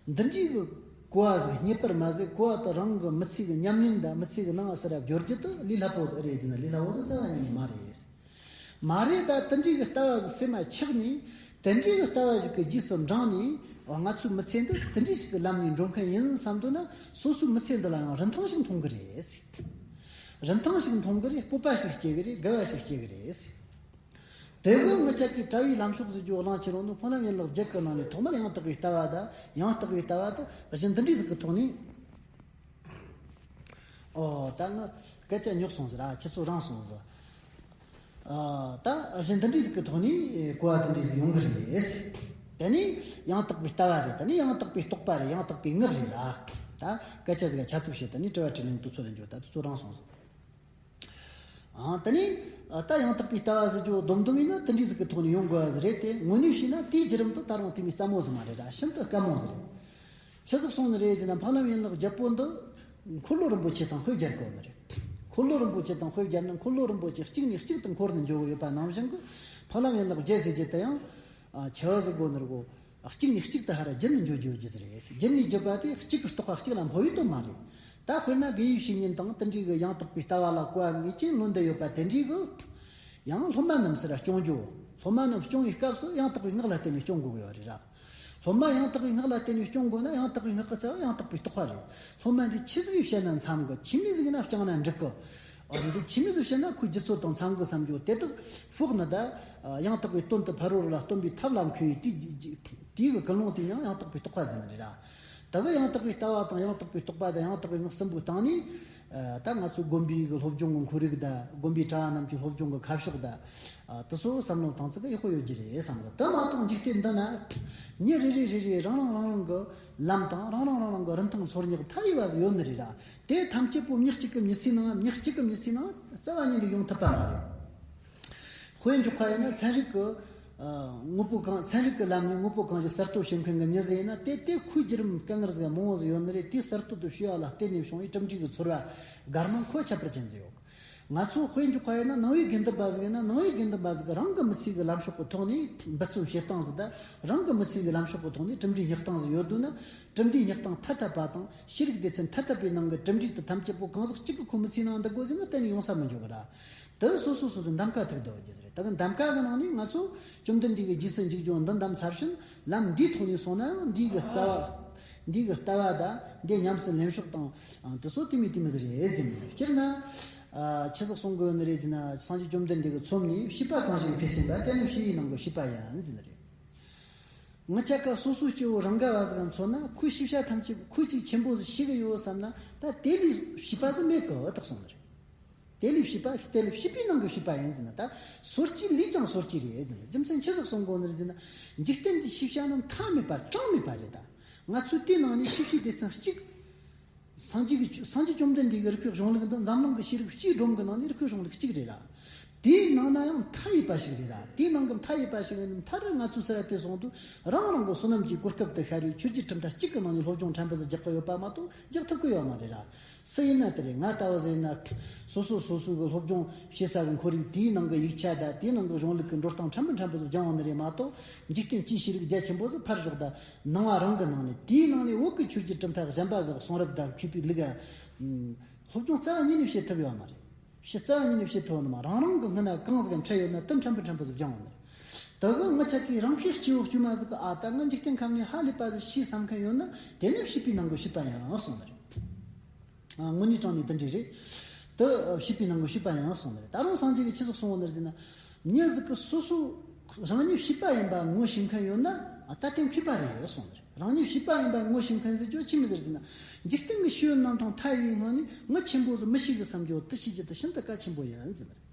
འདི་འདྲའི་གི་གོ་བ་ཟིག་རྙེད་པར་མ་ཟད། གོ་བ་དེ་རང་གི་མི་ཚེ་གི་ཉམས་ལེན་དང་མི་ཚེ་གི་ནང་ང་སི་ར་བསྒྱུར་རྒྱུ་དེ་ལས་སླ་པོ་ཟིག་རེད་ཟེར་ན། ལས་སླ་པོ་ཟིག་རྩ་བ་ཉིད་ནས་མ་རེད། མ་རེད། ད་དེ་འདྲའི་གི་ལྟ་བ་ཟིག་སེམས་མ་ཆགས་ནས། དེ་འདྲའི་གི་ལྟ་བ་ཞིག་གི་རྗེས་སུ་འབྲངས་ནས། ང་ཚོའི་མི་ཚེ་འདི་དེ་འདྲའི་ཞིག་གི་ལམ་ནས་འགྲོ་མཁན་ཡིན་བསམ་འདོད་ན། སོ་སོའི་མི་ཚེ་འདི་ལ་ཡང་རིན་ཐང་ཞིག་མཐོང་གི་རེད། རིན་ཐང་ཞིག་མཐོང་གི་རེད། སྤོབས་པ་ཞིག་སྐྱེ་གི་རེད། དགའ་བ་ཞིག་སྐྱེ་གི་རེད། དེ་གི་ངི་ཆ་གི་གྲྭ་བའི་ལམ་ཕྱོགས་ཟེར་རྒྱུ་གླེང་ཁྱེར་ཡོང་ནོ། ཕོ་ལམ་ཡན་ལག་བརྒྱད་གི་ནང་ནས་ཐོག་མར་ཡང་དག་པའི་ལྟ་བ་དང་། ཡང་དག་པའི་ལྟ་བ་དང་གཞི་འདི་འདྲའི་ཟིག་གི་ཐོག་ནས། ཨོ། ད་ངི་སྐད་ཆ་ཉོག་སོང་ཟེར། ཨ། ཁྱེད་ཚོ་རང་སོང་ཟེར། ཨ། ད་གཞི་འདི་འདྲའི་ཟིག་གི་ཐོག་ནས་གོ་བ་འདི་འདྲའི་ཟིག་ཡོང་གི་རེད། དེ་ནས་ཡང་དག་པའི་ལྟ་བ་རེད། དེ་ནས་ཡང་དག་པའི་རྟོག་པ་རེད། ཡང་དག་པའི་ངག་རེད་ལ། ད་སྐད་ཆ་ཟིག་ག་ཆ་ཚིག་བཤད། དེ་ནས་དྲི་བ་དྲིས་ལན་དུས་ཚོད་ལ་འཇོག་ད་དུས་ཚོད་རིང་སོང་ཟིག། ཨ། དེ་ནས་ད་ཡང་དག་པའི་ལྟ་བ་ཟེར་རྒྱུ་སྡོམ་སྡོམ་ཡིན་ན་དེ་འདྲའི་ཟིག་གི་ཐོག་ནས་ཡོང་དགོས་པ་ཟིག་རེད་དེ། དངོས་གནས་བྱས་ན་དེའི་བརྒྱུད་རིམ་དུ་ད་རུང་དེ་མོ་སླ་མོ་ཟིག་མ་རེད་ར། ཤིན་ཏུ་དཀའ་མོ་ཟིག་རེད། ཆི་ཟིག་སོང་ནི་རེད་ཟེར་ན། ཕ་ལམ་ཡན་ལག་བརྒྱད་པོ་འདི་འཁོར་ལོ་རིན་པོ་ཆེ་དང་དཔེ་སྦྱར་དགོས་ནི་རེད། འཁོར་ལོ་རིན་པོ་ཆེ་དང་དཔེ་སྦྱར་ན། འཁོར་ལོ་རིན་པོ་ཆེ་གཅིག་ནས་གཅིག་ཏུ་འཁོར་ནས་འགྱོ་གི་ཡོད་པ་ནང་བཞིན་གི། ཕ་ལམ་ཡན་ལག་བརྒྱད་ཟེར་རྒྱུ་དེ་ཡང་། ཨ། ཆེ་བ་ཟིག་དགོས་ནི་རེད་གོ། གཅིག་ནས་གཅིག་ཏུ་ཧར་བརྒྱུད་ནས་འགྱོ་རྒྱུ་ཟིག་རེད། བརྒྱུད་ནས་བརྒྱུད་པ་དེ་གཅིག་གི་རྟོགས་པ་གཅིག་ལ་འཕོ་བའི་དོན་མ་རེད། ད་དཔེར་ན་དགེ་བའི་བཤེས་གཉེན་དང་དེ་འདྲའི་གི་ཡང་དག་པའི་ལྟ་བ་ལ་གོ་བ་ངེས་ཅན་ལོན་བསྡད་ཡོད་པ་དེ་འདྲའི་གི། ཡང་སློབ་མ་རྣམས་སུ་ར་སྐྱོང་རྒྱུ། སློབ་མ་རྣམས་སྐྱོང་བའི་སྐབས་སུ་ཡང་དག་པའི་ངག་ལ་བརྟེན་ནས་སྐྱོང་དགོས་ཀྱི་ཡོད་རེད་ར། སློབ་མ་ཡང་དག་པའི་ངག་ལ་བརྟེན་ནས་སྐྱོང་དགོས་ན། ཡང་དག་པའི་ངག་གི་རྩ་བ་ཡང་དག་པའི་རྟོགས་པ་རེད། སློབ་མ་འདི་ཆི་ཟིག་བཤད་ན་འཚམ་གི། ཆི་མོ་ཟིག་ན་བསྐྱངས་ན་འགྲིག་གི། འོ། འདི་ཆི་མོ་ཟིག་བཤད་ན་ཁོའི་རྒྱུད་ཚོད་དང་འཚམ་གི་བསམ་རྒྱུ་དེ་དག་ཕོག་ནི་ད། ཡང་དག་པའི་དོན་དུ་ཕ་རོལ་ལ་སྟོན་པའི་ཐབས་ལ་མཁས་པའི་དེའི་གི་ཀུན་སློང་དེ་ཡང་ཡང་དག་པའི་རྟོགས་པ་ཟེར་ནི་རེད་ར། ད་གི་ཡང་དག་པའི་ལྟ་བ་དང་ཡང་དག་པའི་རྟོགས་པ་དང་ཡང་དག་པའི་ངག་གསུམ་པོའི་སྟེང་ནས། ཨ། ད་ང་ཚོའི་དགོན་པའི་གི་སློབ་སྦྱོང་གི་ཁོར་ཡུག་དང་། དགོན་པའི་གྲྭ་བ་རྣམས་ཀྱི་སློབ་སྦྱོང་གི་ཁ་ཕྱོགས་དང་། ཨ། དེ་ཚོ་བསམ་བློ་བཏང་ཚུལ་གི་ཡག་པོ་ཡོད་རྒྱུ་རེད་བསམ་གི། དེ་མ་གཏོགས་འཇིག་རྟེན་འདི་ན་མྱི་རེ་རེ་རེ་རེ་རང་རང་རང་རང་གི་ལམ་དང་རང་རང་རང་རང་གི་རིན་ཐང་ཚོར་སྙེག་མཐའ་ཡས་པ་ཟིག་ཡོད་ནི་རེད་ར། དེ་ཐམས་ཅད་པོ་མྱི་གཅིག་གི་མྱི་ཚེའི་ནང་། མྱི་གཅིག་གི་མྱི་ཚེའི་ནང་རྩ་བ་ཉིད་ནས་ཡོང་ཐུབ་པ་མ་རེད། དཔེ་འཇོག་པ་ཡིན་ན། ཚན་རིག་གི། ཨ། དངོས་པོ་གང་། ཚན་རིག་གི་ལམ་ནས་དངོས་པོ་གང་ཞིག་གསར་གཏོད་བྱེད་མཁན་གྱི་མྱི་ཟིག་ཡིན་ན། དེ་དེ་ཁོའི་བརྒྱུད་རིམ་དཀའ་ངལ་ཟིག་མང་བོ་ཟིག་ཡོད་ནི་རེད། དེའི་གསར་གཏོད་དུ་བྱས་པ་ལ་བརྟེན་ནས་བྱུང་བའི་གྲུབ་འབྲས་ཀྱི་ཚོར་བ་དགའ་སྣང་མཁོ་ཁྱད་པར་ཅན་ཟིག་ཡོད། ང་ཚོ་དཔེ་འཇོག་པ་ཡིན་ན། ནང་པའི་དགེ་འདུན་པ་ཟིག་ཡིན་ན། ནང་པའི་དགེ་འདུན་པ་ཟིག་གིས་རང་གི་མི་ཚེ་གི་ལམ་ཕྱོགས་ཀྱི་ཐོག་ནས་འབད་བརྩོན་བྱེད་སྟངས་ཟིག་དང་། རང་གི་མི་ཚེ་གི་ལམ་ཕྱོགས་ཀྱི་ཐོག་ནས་གྲུབ་འབྲས་སྙེག་སྟངས་ཟིག་ཡོད་འདུག་ན། གྲུབ་འབྲས་སྙེག་སྟངས་ཐ་དད་པ་དང་ཤེས་རིག་སྡེ་ཚན་ཐ་དད་པའི་ནང་གི་གྲུབ་འབྲས་དེ་ཐམས་ཅད་པོ་གང་ཟག་གཅིག་གིས་ཁོའི་མི་ཚེའི་ནང་འདུ་དགོས་ཟེར་ན། གཏན་ནས་ཡོང་ས་མི་འཇུག་གི་ར། དེ་སོ་སོ་སོ་སོའི་འདམ་ཀ་ཐུག་བསྡད་ཡོད་རྒྱུ་རེད། ད་གི་འདམ་ཀ་གི་ནང་ནས་ང་ཚོ་བཅོམ་ལྡན་འདས་ཀྱི་རྗེས་སུ་འཇུག་རྒྱུ་འདི་འདམ་ཚར་ཕྱིན། ལམ་འདིའི་ཐོག་ནས་སོང་ནའང་འདི་གི་རྩ་བ། འདི་གི་ལྟ་བ་དང་འདི་ཉམས་སུ་ལེན་ཕྱོགས་དང་། ཨ། དེ་ཚོ་དེ་མོ་དེ་མོ་ཟིག་རེད་ཟེར་ནས། སྤྱིར་ན། ཨ། ཆི་ཟིག་གསུང་གི་ཡོད་ནི་རེད་ཟེར་ན། སངས་རྒྱས་བཅོམ་ལྡན་འདས་ཀྱིས་མཚམས་ནས། བྱིས་པ་གང་ཞིག་ཕས་ཟིན་པ། དེ་ནི་བྱིས་པའི་ནང་གི་བྱིས་པ་ཡིན་ཟེར་ནི་རེད། ང་ཅག་ག་སོ་སོའི་སྐྱེ་བོ་རང་ག་བ་ཟིག་ག་མཚོན་ན། ཁོའི་ཤེས་བྱ་ཐམས་ཅད་ཁོ་གཅིག་ཆེན་པོ་ཟིག་ཤེས་གི་ཡོད་བསམ་ན། ད་དེ་ལས་བྱིས་པ་ཟིག་མེད་གི་བ་དག་སོང་ནི་རེད། དེ་ལས་བྱིས་པ། དེ་ལས་བྱིས་པའི་ནང་གི་བྱིས་པ་ཡིན་ཟེར་ན། ད་སོ་སྐྱེ་ལས་ཀྱང་སོ་སྐྱེ་རེད་ཟེར་ན། རྒྱུ་མཚན་ཆི་ཟིག་གསུང་གོ་ནི་རེད་ཟེར་ན། འཇིག་རྟེན་འདིའི་ཤེས་བྱ་ནི་མཐའ་མེད་པ་གྲངས་མེད་པ་རེད། ད་ང་ཚོས་དེའི་ནང་ནས་ཤེས་བྱའི་སྡེ་ཚན་གཅིག། སངས་རྒྱས་ཀྱི། སངས་རྒྱས་བཅོམ་ལྡན་འདས་ཀྱི་རིགས་པའི་གཞུང་ལུགས་འདི་འཛམ་གླིང་གི་ཤེས་རིག་སྤྱིའི་སྒྲོམ་གྱི་ནང་ནས་རིགས་པའི་གཞུང་ལུགས་གཅིག་རེད་ར། དེའི་ནང་ན་ཡང་མཐའ་ཡས་པ་ཞིག་རེད་ར། དེའི་ནང་གི་མཐའ་ཡས་པ་ཞིག་ཡིན་ན། མཐར་ང་ཚོས་ཟེར་བ་དེ་སོང་དུས། རང་རང་གི་བསོད་ནམས་ཀྱི་གོ་སྐབས་དེ་ཤར་བའི་ཆོས་བརྒྱུད་གྲུབ་མཐའ་གཅིག་གི་ནང་ནས་སློབ་སྦྱོང་ཕྲན་བུ་ཟིག་རྒྱག་གི་ཡོད་པ་མ་གཏོགས་རྒྱག་ཐུབ་ཀྱི་ཡོད་མ་རེད་ར། སུ་ཡིན་ན་དེ་རེད། ང་ལྟ་བུ་ཟིག་ཡིན་ན། སོ་སོ་སོ་སོ་གི་སློབ་སྦྱོང་བྱེད་ས་གི་ཁོར་ཡུག་དེའི་ནང་གི་ཡིག་ཆ་དང་། དེའི་ནང་གི་གཞུང་ལུགས་ཀྱི་འགྲོ་སྟངས་ཕྲན་བུ་ཕྲན་བུ་ཟིག་སྦྱང་ཡོང་ནི་རེད་མ་གཏོགས། འཇིག་རྟེན་སྤྱིའི་ཤེས་རིག་རྒྱ་ཆེན་པོ་ཟིག་ཕར་ཞོག་དང་། ནང་པ་རང་གི་ནང་ནས། དེའི་ནང་ནས་བོད་ཀྱི་ཆོས་བརྒྱུད་གྲུབ་མཐའ་གཞན་པ་གི་གསུང་རབ་དང་མཁས་པའི་ལུགས། ཨ། སློབ་སྦྱོང་རྩ་བ་ཉིད་ནས་བྱེད་ཐུབ་ཡོད་མ་རེད། ཕྱི་རྩ་བ་ཉིད་ནས་བྱེད་ཐུབ་ནི་མ། རང་རང་གི་སྔུན་ན་གང་ཟིག་འཕྲད་ཡོད་ན་དེ་ཕྲན་བུ་ཕྲན་བུ་ཟིག་སྦྱང་ཡོང་ནི་རེད། ད་གི་ང་ཅག་གིས་རང་ཤེད་སྐྱེ་བོ་དཀྱུས་མ་ཟིག་གིས། ཨ། ད་ང་འཇིག་རྟེན་ཁམས་ནས་ཧ་ལས་པ་ཟིག་ཤེས་བསམ་མཁན་ཡོད་ན། དེ་ནི་བྱིས་པའི་ནང་གི་བྱིས་པ་ཡིན་གསུངས་ནི་རེད། ཨ། དངོས་གནས་དྲང་ནས་དེ་འདྲ་རེད། དེ་བྱིས་པའི་ནང་གི་བྱིས་པ་ཡིན་གསུངས་ནི་རེད། ད་རུང་སངས་རྒྱས་ཀྱིས་ཆི་ཟིག་གསུངས་ཡོད་ནི་རེད་ཟེར་ན། མྱི་ཟིག་གིས་སོ་སོ་རང་ཉིད་བྱིས་པ་ཡིན་པ་ངོ་ཤེས་མཁན་ཡོད་ན། ཨ། ད་དེ་མཁས་པ་རེད་གསུངས་ནི་རེད། རང་ཉིད་བྱིས་པ་ཡིན་པ་ངོ་ཤེས་མཁན་ཟེར་རྒྱུ་ཆི་མོ་ཟིག་རེད་ཟེར་ན། འཇིག་རྟེན་གྱི་ཤེས་ཡོན་རྣམ་གྲངས་མཐའ་ཡས་པའི་ངང་ནས་ངོ་ཆེན་པོ་ཟིག་མི་ཤེས་གི་བསམ་རྒྱུ་དེ་བྱེད་རྒྱུ་དེ་ཤིན་ཏུ་གལ་ཆེན་པོ་ཡིན་ཟེར་ནི་རེད།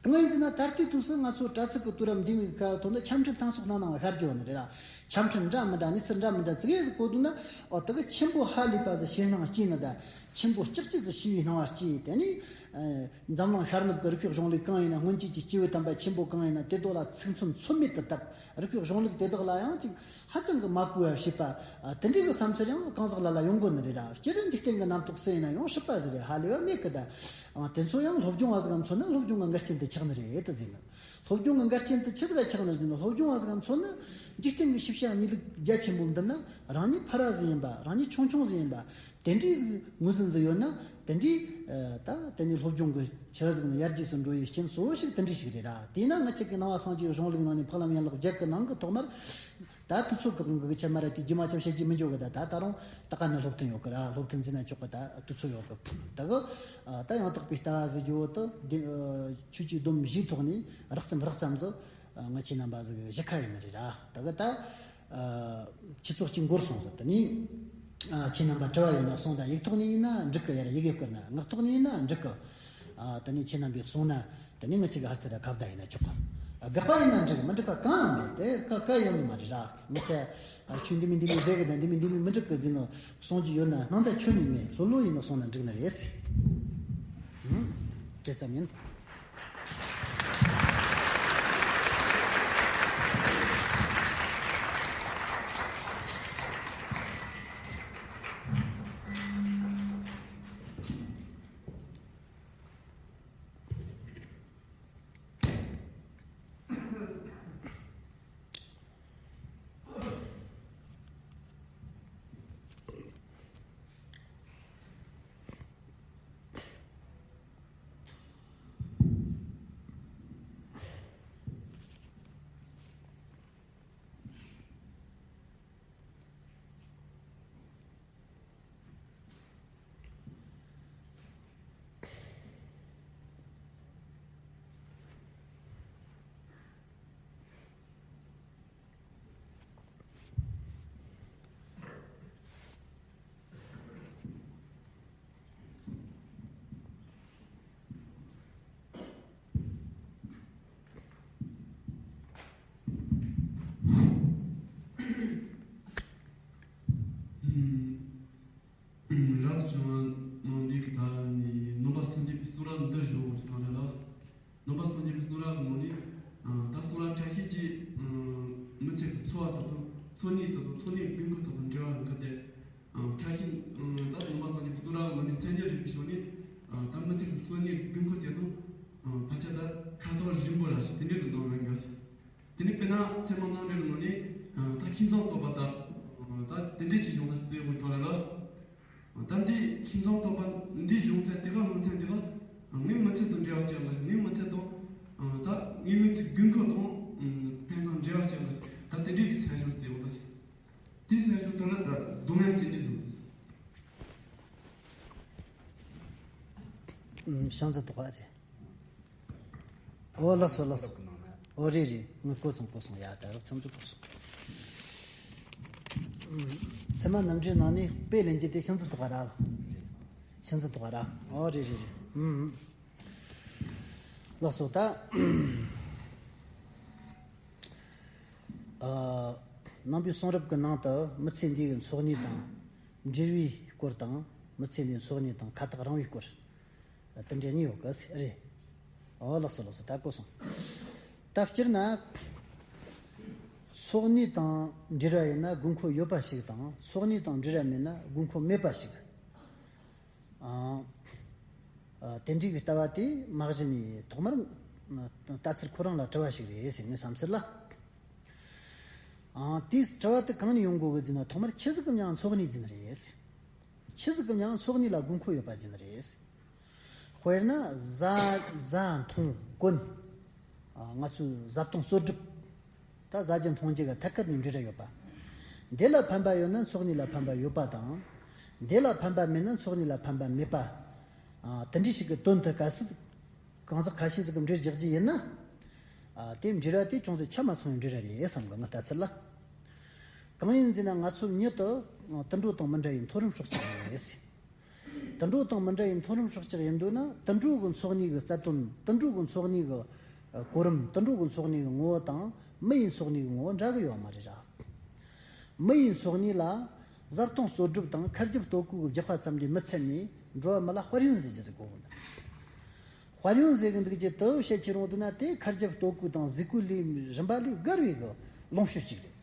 གང་ཡིན་ཟེར་ན། ད་ལྟའི་དུས་སུ་ང་ཚོ་དྲ་ཚིགས་ཀྱི་དུས་རབས་འདི་མོའི་སྐབས་ཐོག་ན་ཆ་འཕྲིན་སྣ་ཚོགས་སྣ་ནང་ཤར་རྒྱུ་ཡོད་ནི་རེད་ར། ཆ་འཕྲིན་འདྲ་མི་འདྲ། གནས་ཚུལ་འདྲ་མི་འདྲ་ཙིག་གེ་ཟིག་གོ་འདུག་ན། ཨོ། དེ་གི་ཆེན་པོ་ཧ་ལས་པ་ཟིག་ཤེས་སྣང་སྐྱེས་ནི་དང་། ཆེན་པོ་ལྕགས་ཀྱུ་ཟིག་ཤེས་པའི་སྣང་བ་སྐྱེས། དེ་ནས། ཨ། འཛམ་གླིང་ཤར་ནུབ་ཀྱི་རིག་པའི་གཞུང་ལུགས་གང་ཡིན་ན། སྔོན་ཆད་ཀྱི་སྐྱེས་བུ་དམ་པ་ཆེན་པོ་གང་ཡིན་ན། དེ་དག་ལ་ཚིག་མཚོན་ཚོད་མེད་དུ་བཏབ། རིག་པའི་གཞུང་ལུགས་དེ་དག་ལ་ཡང་ཅིག་ཧ་ཅང་གི་མ་གོ་བ་བྱེད་པ། ཨ། དེ་འདྲའི་གི་བསམ་ཚུལ་ཡང་གང་ཟག་ལ་ལ་ཡོང་གོ་ནི་རེད་ར། སྤྱིར་འཇིག་རྟེན་གི་རྣམ་རྟོག་སུ་ཡིན་ན་ཡང་སྲིད་པ་ཟིག་རེད། ཧ་ལས་པ་མེད་གི། ད། ཨ། དེ་ཚོ་ཡང་སློབ་སྦྱོང་བ་ཟིག་ག་མཚོན་ན་སློབ་སྦྱོང་གི་འགལ་རྐྱེན་དེ་ ཆགས་ནི་རེད་དུ་ཟེར་ནི། སློབ་སྦྱོང་གི་འགལ་རྐྱེན་དུ་ཆི་ཟིག་ཆགས་ནི་ཟེར་ན། སློབ་སྦྱོང་བ་ཟིག་མཚོན་ན་འཇིག་རྟེན་གྱི་ཤེས་བྱ་གནས་ལུགས་རྒྱ་ཆེན་པོ་འདི་ན་རང་ཉིད་ཕ་ར་ཟིག་ཡིན་པ། རང་ཉིད་ཆུང་ཆུང་ཟིག་ཡིན་པ། དེ་འདྲའི་ཟིག་ངོས་འཛིན་ཟིག་ཡོད་ན། དེ་འདྲའི་ཨ་ད་དེ་ནས་སློབ་སྦྱོང་གི་ཆ་ཟིག་ནི་ཡར་རྒྱས་སུ་འགྲོ་བའི་རྐྱེན་གཙོ་བོ་ཞིག་དེ་འདྲའི་ཞིག་རེད་ར། དེས་ན་ང་ཅག་གི་ནང་པ་སངས་རྒྱས་གཞུང་ལུགས་ནང་ནས་འཕགས་ལམ་ཡན་ལག་བརྒྱད་ཀྱི་ནང་གི་ཐོག་མར། ད་དུས་ཚོད་ཀྱི་དབང་གིས་ཆ་མ་ར་དེ་རྗེས་མ་ཆ་བཤད་རྒྱུ་མི་འཇོག་གི། ད་ད་ད་རུང་ད་ག་ནས་སློབ་ཐུན་ཡོད་གི་ར། སློབ་ཐུན་འཛིན་ན་ཆོག་གི། ད་དུས་ཚོད་ཡོད་གི། ད་གི་ཨ་ད་ཡང་དག་པའི་ལྟ་བ་ཟེར་རྒྱུ་བོ་དེ་འདི་ཨ་ཆོས་ཀྱི་སྡོམ་བཞིའི་ཐོག་ནས་རགས་ཙམ་རགས་ཙམ་ཟིག་ཨ་ང་ཁྱེད་རྣམ་པ་ཟིག་གཞི་ཁ་ཡིན་ནི་རེད་ར། ད་གི་ད་ཨ་ཆུ་ཚོད་གཅིག་འགོར་སོང་ཟིག། དེ་ནས་ཨ་ཁྱེད་རྣམ་པ་དྲི་བ་ཡོད་ན་གསུངས་དང་། ཡིག་ཐོག་ནས་ཡིན་ན་འགྲིག་གི། ཡར་ཡི་གེ་བསྐུར་ན། ངག་ཐོག་ནས་ཡིན་ན་འགྲིག་གི། ཨ་དེ་ནས་ཁྱེད་རྣམ་པས་གསུངས་ན། དེ་ནས་ང་ཅག་གི་ཧར་ཚེ་ར་ཁ་བརྡ་ཡིན་ན་ཆོག་གི། ཨ་དགག་པ་ཡིན་ན་འགྲིག་གི། མི་འགྲིག་པ་གང་ཡང་མེད། དེ་ག་ག་ཡོང་ནི་མ་རེད་ར། ང་ཅག་ཨ་ཆོས་འདི་མིན་འདི་མིན་ཟེར་གི་དང་། འདི་མིན་འདི་མིན་མི་འགྲིག་གི་ཟེར་ནོ་གསུང་རྒྱུ་ཡོད་ན་སྣང་དག་ཁྱོན་ནས་མེད། ལྷོད་ལྷོད་ཡིན་ནོ་གསུང་ན་འགྲིག་ནི་རེད་ཟེར། ཧུམ། དེ་ཙམ་ཡིན། རབ་བྱུང་བ་ནང་འདི་གི་ད་ནི་ནང་པ་སངས་རྒྱས་པའི་གསུང་རབ་འདི་བཞུགས་ཡོད་པ་རེད་ལ། ནང་པ་སངས་རྒྱས་པའི་གསུང་རབ་ནང་ནས་ད་གསུང་རབ་ཁ་ཤས་ཀྱིས་མི་ཚེ་གི་འཚོ་བ་དང་། འཚོ་གནས་དང་། འཚོ་གནས་དགོས་མཁོ་དང་འབྲེལ་བ་ཡོད་ཁ་དེ། ཁ་ཤས་ད་ནང་པ་སངས་རྒྱས་པའི་གསུང་རབ་ནང་ནས་མཚན་ཉིད་རིག་པའི་ཕྱོགས་ནས་ད་མི་ཚེ་གི་འཚོ་གནས་དགོས་མཁོ་དེ་དང་། ཕལ་ཆེར་ད་ཁ་ཐོར་རིང་པོ་ར་ཞིག་དེ་འདྲའི་གི་ནང་ཡོད་ཡོད། དེ་ནས་དཔེར་ན་ཚད་མ་རྣམ་འགྲེལ་ནང་ནས་ད་ཁྱིམ་ཚང་བསྟོད་པ་ད་ད་དེ་འདྲའི་ཅིག་བྱུང་ན་དེ་དགོས་ཐོག་རེད་ལ། ད་འདི་ཁྱིམ་ཚང་བསྟོད་པ་འདི་བྱུང་ཚད་དེ་ག་ལོ་ཚད་དེ་ག་ངའི་མི་ཚེ་དང་འབྲེལ་བ་ཅན་ལ། ངའི་མི་ཚེ་དང་ད་ངའི་མི་ཚེ་དགོས་མཁོ་དང་ཕན་ཚུན་འབྲེལ་བ་ཅན་ལ། ད་དེ་འདྲའི་གི་ཚད་གཞི་དེ་འོ་ད་ཟེར། དེའི་ཚད་གཞི་དེ་ལ་ད་སྡོམ་ཡ་ཅན་འདི་བཟུང་། ཤང་ཚ་དོག་པ་ཟེར། ཨོ་ལགས་སོ་ལགས་སོ། ཨོ་རེད་རེད། ངས་གོ་སོང་གོ་སོང་། ཡ་ད་རག་ཚམ་དུ་གོ་སོང་། ཚད་མ་རྣམ་འགྲེལ་ནང་ནས་དཔེ་ལེན་རྒྱུ་དེ་ཤིང་རྩི་དོག་པ་ར། ཤིང་རྩི་དོག་པ་ར། ཨོ་རེད་རེད་རེད། ཨུམ། ལགས་སོ། ད་ཨ་ནང་པའི་གསུང་རབ་ཀྱི་ནང་དུ་མི་ཚེ་འདིའི་འཚོ་གནས་དང་འབྲེལ་བའི་སྐོར་དང་། མི་ཚེ་འདིའི་འཚོ་གནས་དང་ཁ་ཐག་རིང་བའི་སྐོར། དེ་འདྲ་གཉིས་ཡོད་གི་ཟེར། རེད། ཨོ་ལགས་སོ་ལགས་སོ། ད་གོ་སོང་། ད་སྤྱིར་ན་འཚོ་གནས་དང་འབྲེལ་བ་ཡིན་ན་དགོས་མཁོ་ཡོད་པ་ཞིག་དང་། འཚོ་གནས་དང་འབྲེལ་བ་མེད་ན་དགོས་མཁོ་མེད་པ་ཞིག། ཨང་། ཨ་དེ་འདྲའི་གི་ལྟ་བ་དེ་མ་གཞི་ནས་ཐོག་མར་ལྟ་ཚུལ་ཁོ་རང་ལ་དྲི་བ་ཞིག་རེད་ཟེར། ངའི་བསམ་ཚུལ་ལ། ཨང་། དེའི་དྲི་བ་དེ་གང་ནས་ཡོང་དགོས་གི་ཟེར་ན། ཐོག་མར་ཆི་ཟིག་གི་མྱིང་འཚོ་གནས་ཟེར་ནི་རེད། ཆི་ཟིག་གི་མྱིང་འཚོ་གནས་ལ་དགོས་མཁོ་ཡོད་པ་ཟེར་ནི་རེད། དཔེར་ན་བཟའ་བཟའ་འཐུང་གོན། ཨ་ང་ཚོའི་བཟའ་བཏུང་གསོལ་སྒྲུབ། ད་བཟའ་རྒྱུ་འཐུང་རྒྱུ་གི་ཐད་ཀར་ནས་འབྲེལ་བ་ཡོད་པ། འདི་ལ་ཕན་པ་ཡོད་ན་འཚོ་གནས་ལ་ཕན་པ་ཡོད་པ་དང་། འདི་ལ་ཕན་པ་མེད་ན་འཚོ་གནས་ལ་ཕན་པ་མེད་པ། ཨ་དེ་འདྲ་ཞིག་གི་དོན་དུ་གལ་སྲིད་གང་ཟག་ཁ་ཤས་ཟིག་གིས་འགྲེལ་རྒྱག་རྒྱུ་ཡིན་ན། ཨ་དེ་འབྲེལ་བ་དེ་ཅུང་ཟད་ཆ་མ་ཚང་བའི་འབྲེལ་བ་རེད་བསམ་གི། ངའི་ལྟ་ཚུལ་ལ། གང་ཡིན་ཟེར་ན། ང་ཚོ་མྱི་དེ་དུད་འགྲོ་དང་མི་འདྲ་བའི་མཐོ་རིམ་སྲོག་ཆགས་རེད་ཟེར། དུད་འགྲོ་དང་མི་འདྲ་བའི་མཐོ་རིམ་སྲོག་ཆགས་ཡིན་དུས་ན། དུད་འགྲོ་གི་འཚོ་གནས་ཀྱི་རྩ་དོན། དུད་འགྲོ་གི་འཚོ་གནས་ཀྱི་གོ་རིམ། དུད་འགྲོ་གི་འཚོ་གནས་ཀྱི་ངོ་བོ་དང་མི་ཡི་འཚོ་གནས་ཀྱི་ངོ་བོ་འདྲ་གི་ཡོད་མ་རེད་ར། མི་ཡི་འཚོ་གནས་ལ་བཟའ་བཏུང་གསོལ་སྒྲུབ་དང་ཁ་རྒྱབ་ལྟོ་གོས་ཀྱི་རྒྱག་པ་ཙམ་ལས་མི་ཚད་ནས། འགྲོ་བ་མི་ལ་དཔལ་ཡོན་ཟེར་རྒྱུ་ཟིག་དགོས་གི། དཔལ་ཡོན་ཟེར་གི་འདུག་རྒྱུ་དེ་བཤད་ཁྱེར་ཡོང་དུས་ན། དེ་ཁ་རྒྱབ་ལྟོ་གོས་དང་གཟུགས་པོའི་ལས་རིམ་པ་ལས་བརྒལ་བའི་གི་ལོངས་སྤྱོད་ཅིག་རེད།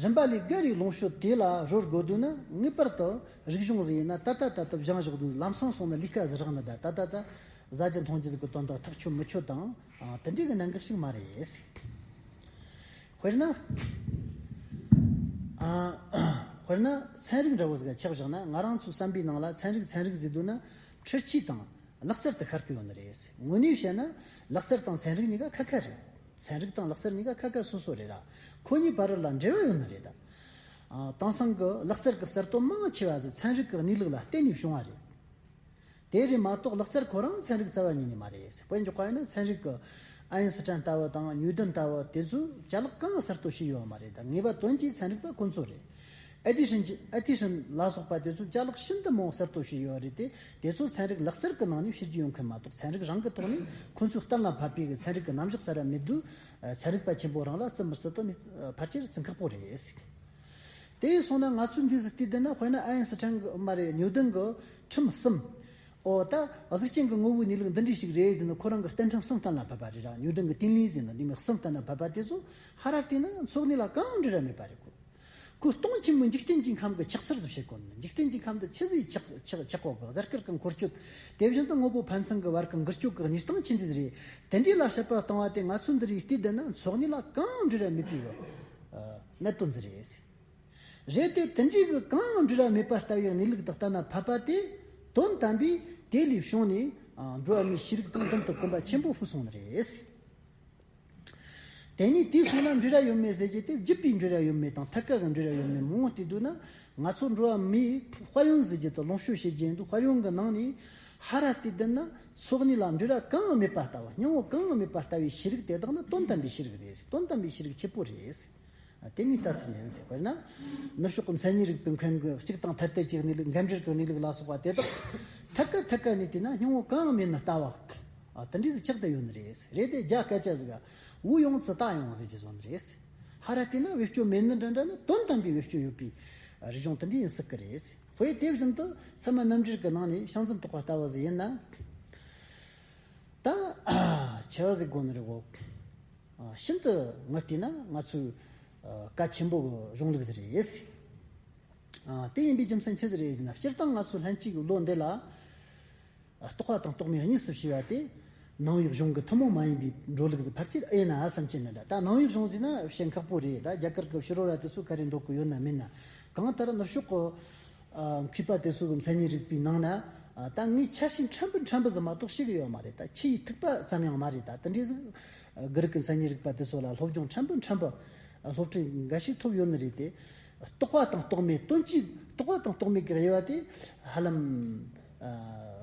རིམ་པ་ལས་བརྒལ་བའི་ལོངས་སྤྱོད་དེ་ལ་རོལ་དགོས་དུས་ན། ངེས་པར་དུ་རིག་གཞུང་ཟིག་ཡིན་ན། ད་ལྟ་ད་ལྟ་སྦྱངས་བཞག་དུས་ལམ་སང་སོང་ན་ལས་ཀ་ཟིག་རག་ནི། ད་ད་ད་ད་ ཟ་རྒྱུ་འཐུང་རྒྱུ་ཟིག་གི་དོན་དག་ཐག་ཆོད་མི་ཆོད་དང་། ཨ། དེ་འདྲའི་གི་གནད་འགག་ཞིག་མ་རེད། དཔེར་ན། ཨ། དཔེར་ན་ཚན་རིག་འདྲ་བོ་ཟིག་ཆགས་བཞག་ན། ང་རང་ཚོའི་བསམ་པའི་ནང་ལ་ཚན་རིག་ཚན་རིག་ཟེར་དུས་ན་འཕྲུལ་ཆས་དང་ལག་རྩལ་དུ་ཤར་གི་ཡོད་ནི་རེད། དངོས་གནས་བཤད་ན་ལག་རྩལ་དང་ཚན་རིག་གཉིས་ཀ་ཁ་ཁ་རེད། ཚན་རིག་དང་ལག་རྩལ་གཉིས་ཀ་ཁ་ཁ་སོ་སོ་རེད་ར། ཁོ་གཉིས་བར་ལ་འབྲེལ་བ་ཡོད་ནི་རེད་ད། ཨ། དེང་སང་གི་ལག་རྩལ་གི་གསར་གཏོད་མང་ཆེ་བ་ཟིག་ཚན་རིག་གི་གནས་ལུགས་ལ་བརྟེན་ནས་བྱུང་བ་རེད། དེ་རེད་མ་གཏོགས་ལག་རྩལ་ཁོ་རང་ཚན་རིག་རྩ་བ་ཉིད་ནས་མ་རེད། དཔེ་འཇོག་པ་ཡིན་ན་ཚན་རིག་གི་ཨ་ཡིན་སི་ཁྲན་ལྟ་བུ་དང་ནིའུ་ཏན་ལྟ་བུ་དེ་ཚོས་ཅ་ལག་གང་གསར་གཏོད་བྱས་ཡོད་མ་རེད་ད། ངེས་པ་དོན་གྱི་ཚན་རིག་པ་ཁོ་ཚོ་རེད། ཨེ་ཌི་སན་གྱི་ཨེ་ཌི་སན་ལ་སོགས་པ་དེ་ཚོས་ཅ་ལག་ཤིན་ཏུ་མང་བོ་གསར་གཏོད་བྱས་ཡོད་རེད་དེ། དེ་ཚོ་ཚན་རིག་ལག་རྩལ་གྱི་ནང་ནས་བྱེད་རྒྱུ་ཡོད་མཁན་མ་གཏོགས་ཚན་རིག་རང་གི་ཐོག་ནས་ཁོ་ཚོས་གཏན་ལ་ཕབ་པའི་གི་ཚན་རིག་གི་རྣམ་གཞག་གསར་བ་མེད་དུས། ཚན་རིག་པ་ཆེན་པོ་རང་ལ་བརྩི་མི་བརྩི་དེ་ནི་ཕལ་ཆེར་བརྩི་ཁག་པོ་རེད། དེ་སོང་ན་ང་ཚོས་འདི་ཟིག་བལྟས་བསྡད་ན། དཔེར་ན་ཨ་ཡིན་སི་ཁྲན་གི་མ་རེད། ནིའུ་ཏན་གི་ཁྲིམས་གསུམ། ཨོ་ད་གཟུགས་ཅན་གྱི་ངོ་བོའི་གནས་ལུགས་འདི་འདྲ་ཞིག་རེད་ཟེར་ནས་ཁོ་རང་གི་རྟེན་ཁྲིམས་གསུམ་གཏན་ལ་ཕབ་པ་རེད་ར། ནིའུ་ཏན་གི་ཏིན་ལི་ཟེར་ནས་འདི་མོ་གསུམ་གཏན་ལ་ཕབ་པ་དེ་ཚོ་ཧ་ར་བལྟས་ན་འཚོ་གནས་ལ་གང་འབྲེལ་བ་མེད་པ་རེད་ཁོ། ཁོ་སྟོང་ཆེན་མོའི་འཇིག་རྟེན་གྱི་ཁམས་ཀྱི་ཆགས་ཚུལ་ཟིག་བཤད་གོ་ནི། འཇིག་རྟེན་གྱི་ཁམས་འདི་ཆི་ཟིག་ཆགས་ཆགས་ཆགས་གོ་གི། གཟའ་སྐར་གྱི་འཁོར་སྐྱོད། དེ་བཞིན་དུ་དངོས་པོ་ཕན་ཚུན་གྱི་བར་གྱི་འགུལ་སྐྱོད་ཀྱི་གནས་སྟངས་ཆི་འདྲ་ཟིག་རེད། དེ་འདྲའི་ལ་དཔྱད་པ་བཏང་བ་དེ་ང་ཚོས་འདི་རིགས་བལྟས་བསྡད་ན་འཚོ་གནས་ལ་གང་འབྲེལ་བ་མེད་པའི་གནད་དོན་ཟིག་རེད། རེད་དེ། དེ་འདྲའི་གི་གང་འབྲེལ་བ་མེད་པ་ལྟ་བུའི་གནས་ལུགས་དག་ལྟ་ན་ཕབ་པ་དེ། དོན་དམ་པའི་དེ་ལས་བྱུང་ནས་འགྲོ་བ་མིའི་ཤེས་རིག་དང་མདུན་དུ་གོམ་པ་ཆེན་པོ་ཕུད་སོང་ནི་རེད། དེ་ནས་དེའི་སོང་ན་འབྲེལ་བ་ཡོད་མེད་ཟེར་རྒྱུ་དེ། བརྒྱུད་པའི་འབྲེལ་བ་ཡོད་མེད་དང་ཐད་ཀ་གི་འབྲེལ་བ་ཡོད་མེད་མང་བོ་བལྟས་འདུག་ན། ང་ཚོ་འགྲོ་བ་མིའི་དཔལ་ཡོན་ཟེར་རྒྱུ་དེ་ལོངས་སྤྱོད་བྱེད་རྒྱུ་ཡིན་འདུག་དཔལ་ཡོན་གྱི་ནང་ནས་ཧ་ར་བལྟས་བསྡད་ན། འཚོ་གནས་ལ་འབྲེལ་བ་གང་ཡང་མེད་པ་ལྟ་བུ། སྙིང་བོ་གང་ཡང་མེད་པ་ལྟ་བུའི་ཤེས་རིག་དེ་དག་ནི་དོན་དམ་པའི་ཤེས་རིག་རེད། དོན་དམ་པའི་ཤེས་རིག་ཆེ་པོ་རེད། དེ་ནི་ལྟ་ཚུལ་ཡིན་ཟེར། དཔེར་ན། ནུབ་ཕྱོགས་ཀྱི་མཚན་ཉིད་རིག་པའི་མཁན་གྱིས་གཅིག་དང་ཐ་དད་ཀྱི་གནས་ལུགས། འགལ་འབྲེལ་གྱི་གནས་ལུགས་ལ་སོགས་པ་དེ་དག་ཐད་ཀ་ཐད་ཀ་ནས་བལྟས་ན་སྙིང་བོ་གང་ཡང་མེད་ནི་ལྟ་བུ། ཨ། དེ་འདྲ་ཟིག་ཆགས་བསྡད་ཡོད་ནི་རེད། རེད་དེ། རྒྱ་སྐད་ཆ་ཟིག་ག་བུ་ཡོང་ཙི་ཏ་ཡོང་ཟེར་གྱི་བཟོ་ནི་རེད། ཧ་ར་བལྟས་ན་བེད་སྤྱོད་མེད་ནི་འདྲ་འདྲ་ནི། དོན་དམ་པའི་བེད་སྤྱོད་ཡོད་པའི་རིག་གཞུང་དེ་འདྲ་ཡིན་སྲིད་ཀྱི་རེད། དཔེ་དེ་བཞིན་དུ་ཚད་མ་རྣམ་འགྲེལ་གྱི་ནང་ནས་ཞང་ཙན་རྟོགས་པ་ལྟ་བུ་ཟིག་ཡིན་ན། ད་ཆི་ཟིག་དགོས་ནི་རེད་གོ། ཨ། ཤིན་ཏུ་ངོ་བལྟས་ན་ང་ཚོའི་ཨ་གལ་ཆེན་པོ་གི་གཞུང་ལུགས་ཟིག་རེད། ཨ། དེ་ཡིན་པའི་རྒྱུ་མཚན་ཆི་ཟིག་རེད་ཟེར་ན། སྤྱིར་བཏང་ང་ཚོ་ལྷན་སྐྱེས་ཀྱི་བློ་འདི་ལ། ཨ། རྟོག་པ་དང་རྟོག་མེད་གཉིས་སུ་ཕྱེ་བ་དེ། ནང་པའི་གཞུང་གི་ཐུན་མོང་མ་ཡིན་པའི་འགྲོ་ལུགས་ཟིག་ཕལ་ཆེར་ཨེ་ཡིན་ན་བསམ་གྱི་ནི་འདྲ། ད་ནང་པའི་གཞུང་ཟེར་ན་བཤད་ཁག་པོ་རེད། ད་རྒྱ་གར་གྱི་ཕྱི་རོལ་ར་དེ་ཚོ་ག་རེ་འདོད་གི་ཡོད་ན་མིན་ན། གང་ལྟར་ནུབ་ཕྱོགས་ཀྱི་ཨ་མཁས་པ་དེ་ཚོ་གི་མཚན་ཉིད་རིག་པའི་ནང་ན། ཨ། ད་ངས་ཆ་ཤས་ཕྲན་བུ་ཕྲན་བུ་ཟིག་མ་གཏོགས་ཤེས་གི་ཡོད་མ་རེད། ད་ཆུ་ཡི་ཐིགས་པ་ཙམ་ཡང་མ་རེད། ད་དེ་འདྲའི་ཟིག་ཨ་གི་རིགས་ཀྱི་མཚན་ཉིད་རིག་པ་དེ་ཚོ་ལ་སློབ་སྦྱོང་ཕྲན་བུ་ཕྲན་བུ། ཨ། སློབ་ཁྲིད་འགའ་ཞིག་ཐོབ་ཡོད་ནི་རེད་དེ། རྟོག་པ་དང་རྟོག་མེད་དོན་གཅིག་རྟོག་པ་དང་རྟོག་མེད་ཀྱི་དབྱེ་བ་དེ་ཧ་ལམ། ཨ།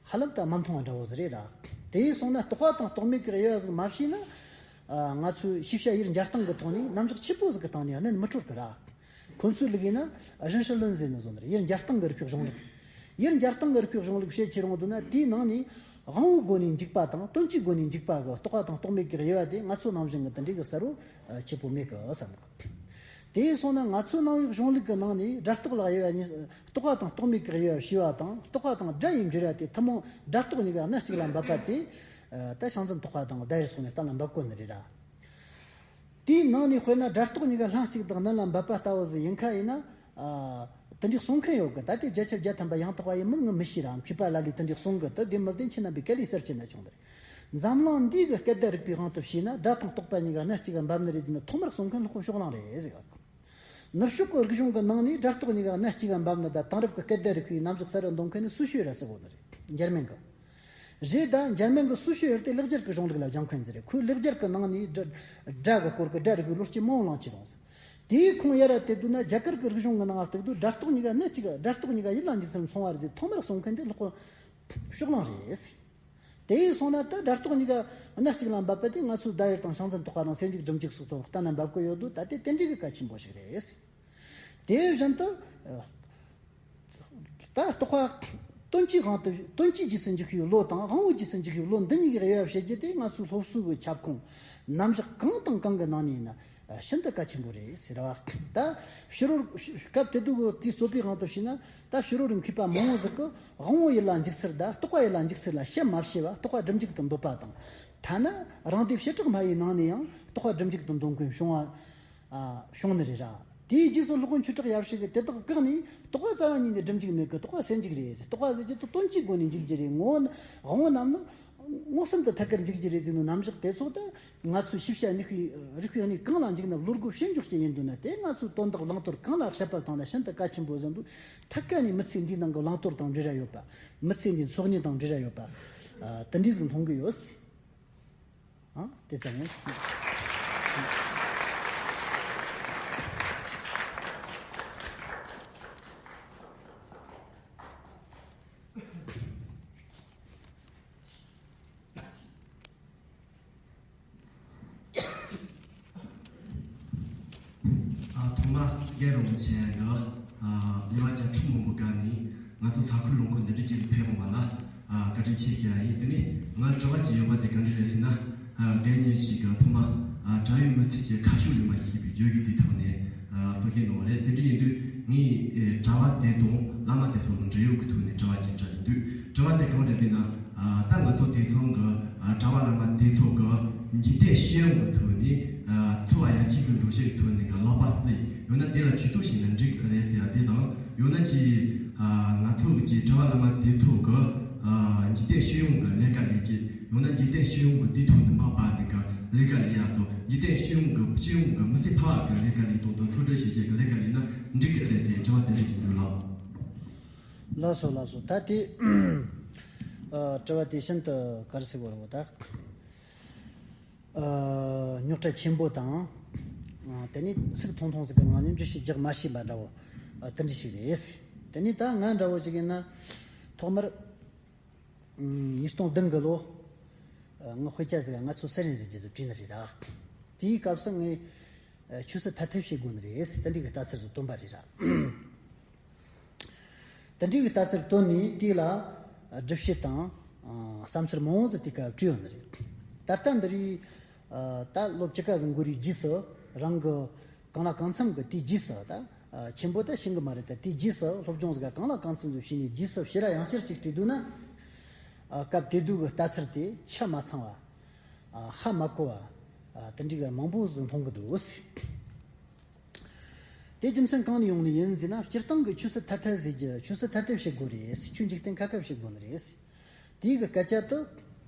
ཧ་ལམ་ད་མ་མཐོང་བ་འདྲ་བོ་ཟིག་རེད་ར། དེ་ཡིན་སོང་ན་རྟོག་པ་དང་རྟོག་མེད་ཀྱི་དབྱེ་བ་ཟིག་མ་ཕྱེས་ན། ཨ། ང་ཚོས་ཤེས་བྱ་ཡུལ་འཇལ་སྟངས་ཀྱི་ཐོག་ནས་རྣམ་གཞག་ཆེ་པོ་ཟིག་གི་སྟེང་ནས་གནད་མི་གྲོལ་གི་ར། ཁོ་ཚོའི་ལུགས་ཡིན་ན་རིན་ཧྲི་ལུན་ཟེར་ནི་བཟོ་ནི་རེད། ཡུལ་འཇལ་སྟངས་ཀྱི་རིག་པའི་གཞུང་ལུགས། ཡུལ་འཇལ་སྟངས་ཀྱི་རིག་པའི་གཞུང་ལུགས་བཤད་ཁྱེར་ཡོང་དུས་ན། དེའི་ནང་ནས་དབང་པོའི་སྒོ་ནས་འཇུག་པ་དང་དོན་སྤྱིའི་སྒོ་ནས་འཇུག་པ་གི་རྟོག་པ་དང་རྟོག་མེད་ཀྱི་དབྱེ་བ་དེ་ང་ཚོ་ནང་བཞིན་གྱི་དེ་འདྲའི་གི་གསལ་བོ་ཆེ་པོ་མེད་གི་བསམ་གི། དེ་ཡིན་སོང་ན་ང་ཚོའི་ནང་པའི་གཞུང་ལུགས་ཀྱི་ནང་ནས་སྒྲ་རྟོག་ལ་དབྱེ་བ་གཉིས། རྟོག་པ་དང་རྟོག་མེད་ཀྱི་དབྱེ་བ་ཕྱེ་བ་དང་། རྟོག་པ་དང་སྒྲ་ཡི་འབྲེལ་བ་དེ་ཐུན་མོང་སྒྲ་རྟོག་གཉིས་ཀ་སྣེ་གཅིག་ལ་འབབ་པ་དེ། ཨ། ད་ཞང་ཙན་རྟོགས་པ་དང་ཟླ་ཡེར་སོགས་ནས་གཏན་ལ་འབབ་གོ་ནི་རེད་ར། དེའི་ནང་ནས་དཔེར་ན་སྒྲ་རྟོག་གཉིས་ཀ་སྣེ་གཅིག་དང་གཉིས་ལ་འབབ་པ་ལྟ་བུ་ཟིག་ཡིན་ཁ་ཡིན་ན། ཨ། དེ་འདྲའི་གསུང་མཁན་ཡོད་གི། ད་དེ་བརྒྱ་ཆ་བརྒྱ་ཐམ་པ་ཡང་དག་པ་ཡིན་མིན་ངས་མི་ཤེས་ར། མཁས་པ་ལ་ལས་དེ་འདྲའི་གསུང་གི། དེ་དེ་མི་བདེན། ཁྱེད་རྣམ་པས་ག་ལེར་གསལ་བྱེད་ན་ཆོག་ནི་རེད། འཛམ་གླིང་འདིའི་གི་སྐད་བརྡ་རིག་པའི་དབང་དུ་བྱས་ན། སྒྲ་དང་རྟོག་པ་གཉིས་ཀ་སྣེ་གཅིག་ག་འབབ་ནི་རེད་ཟེར་ན། ཐོག་མར་གསུང་མཁན་ལྷག་པ་ཕྱོགས་གླང་རེད་ཟེར་གི། ནུབ་ཕྱོགས་ཀྱི་རིག་གཞུང་གི་ནང་ནས་སྒྲ་རྟོག་གཉིས་ཀ་སྣེ་གཅིག་ག་འབབ་ནི་དང་། དེང་རབས་ཀྱི་སྐད་བརྡ་རིག་པའི་རྣམ་གཞག་གསར་བ་འདོན་མཁན་ནི་སུ་ཞིག་རེད་ཟེར་གོ་ནི་རེད། འཇར་མན་གི། རེད་ད། འཇར་མན་གི་སུ་ཞིག་རེད་དེ་ལེགས་སྦྱར་གྱི་གཞུང་ལུགས་ལ་སྦྱང་མཁན་ཟིག་རེད། ཁོས་ལེགས་སྦྱར་གྱི་ནང་ནས་སྒྲ་སྒྲ་གི་སྐོར་གྱི་སྒྲ་རིག་པའི་བློ་སྐྱེད་མང་བོ་བླངས་ཀྱི་རེད་ཟེར། དེའི་ཁུངས་ཡར་ར་དེད་དུས་ན། རྒྱ་གར་གྱི་རིག་གཞུང་གི་ནང་གཏུག་དུས། སྒྲ་རྟོག་གཉིས་ཀ་སྣེ་གཅིག་སྒྲ་རྟོག་གཉིས་ཀ་ཡུལ་ལ་འཇུག་ཚུལ་མཚུངས་པ་རེད་ཟེར། ཐོག་མར་གསུང་མཁན་དེ་ལྷག་པ་ཕྱོགས་གླང་རེད་ཟེར། དེ་ཡིན་སོང་ན་ད་སྒྲ་རྟོག་གཉིས་ཀ་སྣེ་གཅིག་ལ་འབབ་པ་དེ་ང་ཚོའི་ཟླ་ཡེར་དང་ཞང་ཙན་རྟོགས་པ་དང་སེལ་འཇུག་སྒྲིབ་འཇུག་སོགས་ཐོག་གཏན་ལ་འབབ་ཀྱི་ཡོད་དུས། ད་དེ་དེ་འདྲའི་གི་གལ་ཆེན་པོ་ཞིག་རེད། དེ་བཞིན་དུ་ད་རྟོག་པ་དོན་སྤྱིའི་དབང་དུ། དོན་སྤྱིའི་རྗེས་སུ་འཇུག་པའི་བློ་དང་དབང་པོའི་རྗེས་སུ་འཇུག་པའི་བློ། འདི་གཉིས་ཀྱི་དབྱེ་བ་ཕྱེ་རྒྱུ་དེ་ང་ཚོའི་སློབ་གསོའི་གི་ཁྱབ་ཁོངས། རྣམ་གཞག་གང་དང་གང་གི་ནང་ནས་ཡིན་ན། ཤིན་ཏུ་གལ་ཆེན་པོ་རེད་ཟེར་བ། ད་ཕྱི་རོལ་སྐབས་དེ་དུས་ཀྱི་དེའི་རྩོད་པའི་དབང་དུ་བྱས་ན། ད་ཕྱི་རོལ་མཁས་པ་མང་བོ་ཟིག་གིས་དབང་པོ་ཡུལ་ལ་འཇུག་ཚུལ་དང་རྟོག་པ་ཡུལ་ལ་འཇུག་ཚུལ་ལ་དཔྱད་མ་ཕྱེ་བར་རྟོག་པ་སྒྲིབ་འཇུག་ཏུ་འདོད་པ་དང་། ཐ་ན་རང་སྡེ་བྱེ་བྲག་སྨྲ་བའི་ནང་ནས་ཡང་རྟོག་པ་སྒྲིབ་འཇུག་ཏུ་འདོད་མཁན་བྱུང་བ། ཨ། བྱུང་ནི་རེད་ར། དེའི་རྗེས་སུ་སློབ་དཔོན་ཆོས་གྲགས་ཡབ་སྲས་ཀྱིས་དེ་དག་བཀག་ནས། རྟོག་པ་རྩ་བ་ཉིད་ནས་སྒྲིབ་འཇུག་མེད་ཀྱི། རྟོག་པ་སེལ་འཇུག་རེད། རྟོག་པ་ཟེར་རྒྱུ་དེ་དོན་གྱི་སྒོ་ནས་འཇུག་རྒྱུ་རེད། ངོ་བོ་ནི་དབང་པོ་རྣམས་ནི་མངོན་སུམ་དུ་ཐད་ཀར་འཇུག་རྒྱུ་རེད་ཟེར་ནས། རྣམ་གཞག་དེ་ཚོ་ད་ང་ཚོས་ཤེས་བྱ་དམིགས་པའི་རིགས་པའི་གནས་གང་ལ་འཇུག་ན། བློ་སྒོ་ཕྱིར་འཇོག་ཅན་ཡིན་འདུག་ན། དེ་ང་ཚོའི་དོན་དག་བླང་དོར་གང་ལ་དཔྱད་པ་བཏང་ན་ཤིན་ཏུ་གལ་ཆེན་པོ་ཟིན་འདུག། ཐད་ཀ་ནས་མི་ཚེ་འདིའི་ནང་གི་བླང་དོར་དང་འབྲེལ་བ་ཡོད་པ། མི་ཚེ་འདིའི་འཚོ་གནས་དང་འབྲེལ་བ་ཡོད་པ། ཨ། དེ་འདྲ་ཟིག་མཐོང་གི་ཡོད། ཨ། དེ་ཙམ་ཡིན། ཨ། ཐོག་མར་རྒན་རིན་པོ་ཆེ་གི། ཨ། ལེ་བ་བརྒྱ་ཕྲག་མང་པོ་བརྒལ་ནས་ང་ཚོ་ཚ་ཁུལ་ལུང་ཁུལ་འདི་འདྲ་ཅིག་ཕེབས་འོང་བ་ལ། ཨ། བཀའ་དྲིན་ཆེ་ཞུ་ཡ་ཡིན། དེ་ནས་ང་དྲི་བ་ཅིག་ཡོད་པ་དེ་ག་འདྲ་རེད་ཟེར་ན། ཨ། རྒན་ཉིན་ཞིག་གི་ཐོག་མ། ཨ། དྲ་བའི་མི་ཚེ་གི་ཁ་ཕྱོགས་ཡོད་མ་ཞིག་ཞེས་པའི་བརྗོད་གཞི་དེའི་ཐོག་ནས། ཨ། གསུང་བཤད་གནང་བ་རེད། དེ་འདྲ་ཡིན་དུས་ངས། ཨེ། དྲ་བ་དེ་དང་བླ་མ་དེ་ཚོ་ལ་འབྲེལ་ཡོད་ཀྱི་ཐོག་ནས་དྲི་བ་ཅིག་དྲི་ཡིན་དུས། དྲི་བ་དེ་གང་རེད་ཟེར་ན། ཨ། ད་ང་ཚོ་དེང་སང་གི། ཨ། གྲྭ་པ་བླ་མ་དེ་ཚོ་གི་འཇིག་རྟེན་སྤྱི་ཡོངས་ཀྱི་ཐོག་ནས། ཨ། འཚོ་བ་ཡར་རྒྱས་ཀྱི་འགྲོ་བྱེད་ཀྱི་ཐོག་ནས་གི་ལག་པ་བརྩིས། ཡང་ན་དེ་ལ་ཇུས་གཏོགས་བྱས་ན་འགྲིག་གི་རེད་ཟེར་ཡ་དེ་དང་། ཡང་ན་ཅིག། ཨ། ང་ཚོ་གི་ཅིག་གྲྭ་པ་བླ་མ་དེ་ཚོ་གི། ཨ། འཇིག་རྟེན་སྤྱི་ཡོངས་ཀྱི་ལས་ཀ་ལས་ཀྱི། ཡང་ན་འཇིག་རྟེན་སྤྱི་ཡོངས་ཀྱི་དེའི་ཐོག་ནས་མར་བབས་ནས་གི་ལས་ཀ་ལས་ཡ་དང་། འཇིག་རྟེན་སྤྱི་ཡོངས་ཀྱི། སྤྱི་ཡོངས་ཀྱི་མི་ཚེ་ཕལ་བ་གི་ལས་ཀ་ལས་སྟངས་དང་འཚོ་སྡོད་བྱེད་བྱེད་ཀྱི་ལས་ཀ་ལས་ན་འགྲིག་གི་རེད་ཟེར་དྲི་བ་དེ་འདྲ་ཅིག་འདུག་ལགས། ལགས་སོ། ལགས་སོ། ད་དེ། ཨ། དྲི་བ་དེ་ཤིན་ཏུ་ག་རེ་ཟེར་དགོས་རེད་པ། ད། ཨ། རྙོག་དྲ་ཆེན་པོ་དང་། ཨ། དེ་ནས་ཚིག་ཐུང་ཐུང་ཟིག་གི་ངང་ནས་འགྲེལ་བཤད་རྒྱག་མ་ཤེས་པ་འདྲ་བོ། ཨ། དེ་འདྲ་ཞིག་རེད། དེ་ནས་ད་ང་འདྲ་བོ་ཅིག་ཡིན་ན། ཐོག་མར། ཨ། ཉིས་སྟོང་བདུན་གི་ལོ། ཨ། ངའི་དཔེ་ཆ་ཟིག་ང་ཚོ་སེ་རན་ཟེར་རྒྱུ་ཟིག་བྲིས་ནི་རེད་ར། དེའི་སྐབས་སུ་ངས། ཨ། ཆོས་སྲིད་ཐ་དད་བྱེད་དགོས་ནི་རེད། དེ་འདྲའི་གི་ལྟ་ཚུལ་ཟིག་བཏོན་པ་རེད་ར། དེ་འདྲའི་གི་ལྟ་ཚུལ་བཏོན་ནས་དེ་ལ་སྒྲུབ་བྱེད་དང་། ཨ། བསམ་ཚུལ་མང་བོ་ཟིག་དེ་སྐབས་བྲིས་ཡོད་ནི་རེད། ད་ལྟ་འདི་རིགས། ཨ། ད་ལོ་བཅུ་ཁ་ཟིག་འགོར་བའི་རྗེས་སུ། རང་གི་གང་ལ་གང་འཚམ་གི་དེའི་རྗེས་སུ། ད། ཨ། ཆེན་པོ་ད་ཤེས་གི་མ་རེད། ད་དེའི་རྗེས་སུ་སློབ་སྦྱོང་ཟིག་གང་ལ་གང་འཚམ་ཟིག་བྱས་ནས། རྗེས་སུ་ཕྱིར་ར་ཡང་བསྐྱར་ཅིག་བལྟས་དུས་ན། ཨ། སྐབས་དེ་དུས་གི་ལྟ་ཚུལ་དེ་ཆ་མ་ཚང་བ། ཨ། ཧ་མ་གོ་བ། ཨ། དེ་འདྲའི་གི་མང་པོ་ཟིག་མཐོང་གི་འདུག། དེ་རྒྱུ་མཚན་གང་ནས་ཡོང་ནི་ཡིན་ཟེར་ན། སྤྱིར་བཏང་གི་ཆོས་སྲིད་ཐ་དད་ཟེར་རྒྱུ། ཆོས་སྲིད་ཐ་དད་བྱེད་དགོས་རེད། ཆོས་འཇིག་རྟེན་ཁ་ཁ་བྱེད་དགོས་ནི་རེད། དེའི་གི་སྐད་ཆ་དེ།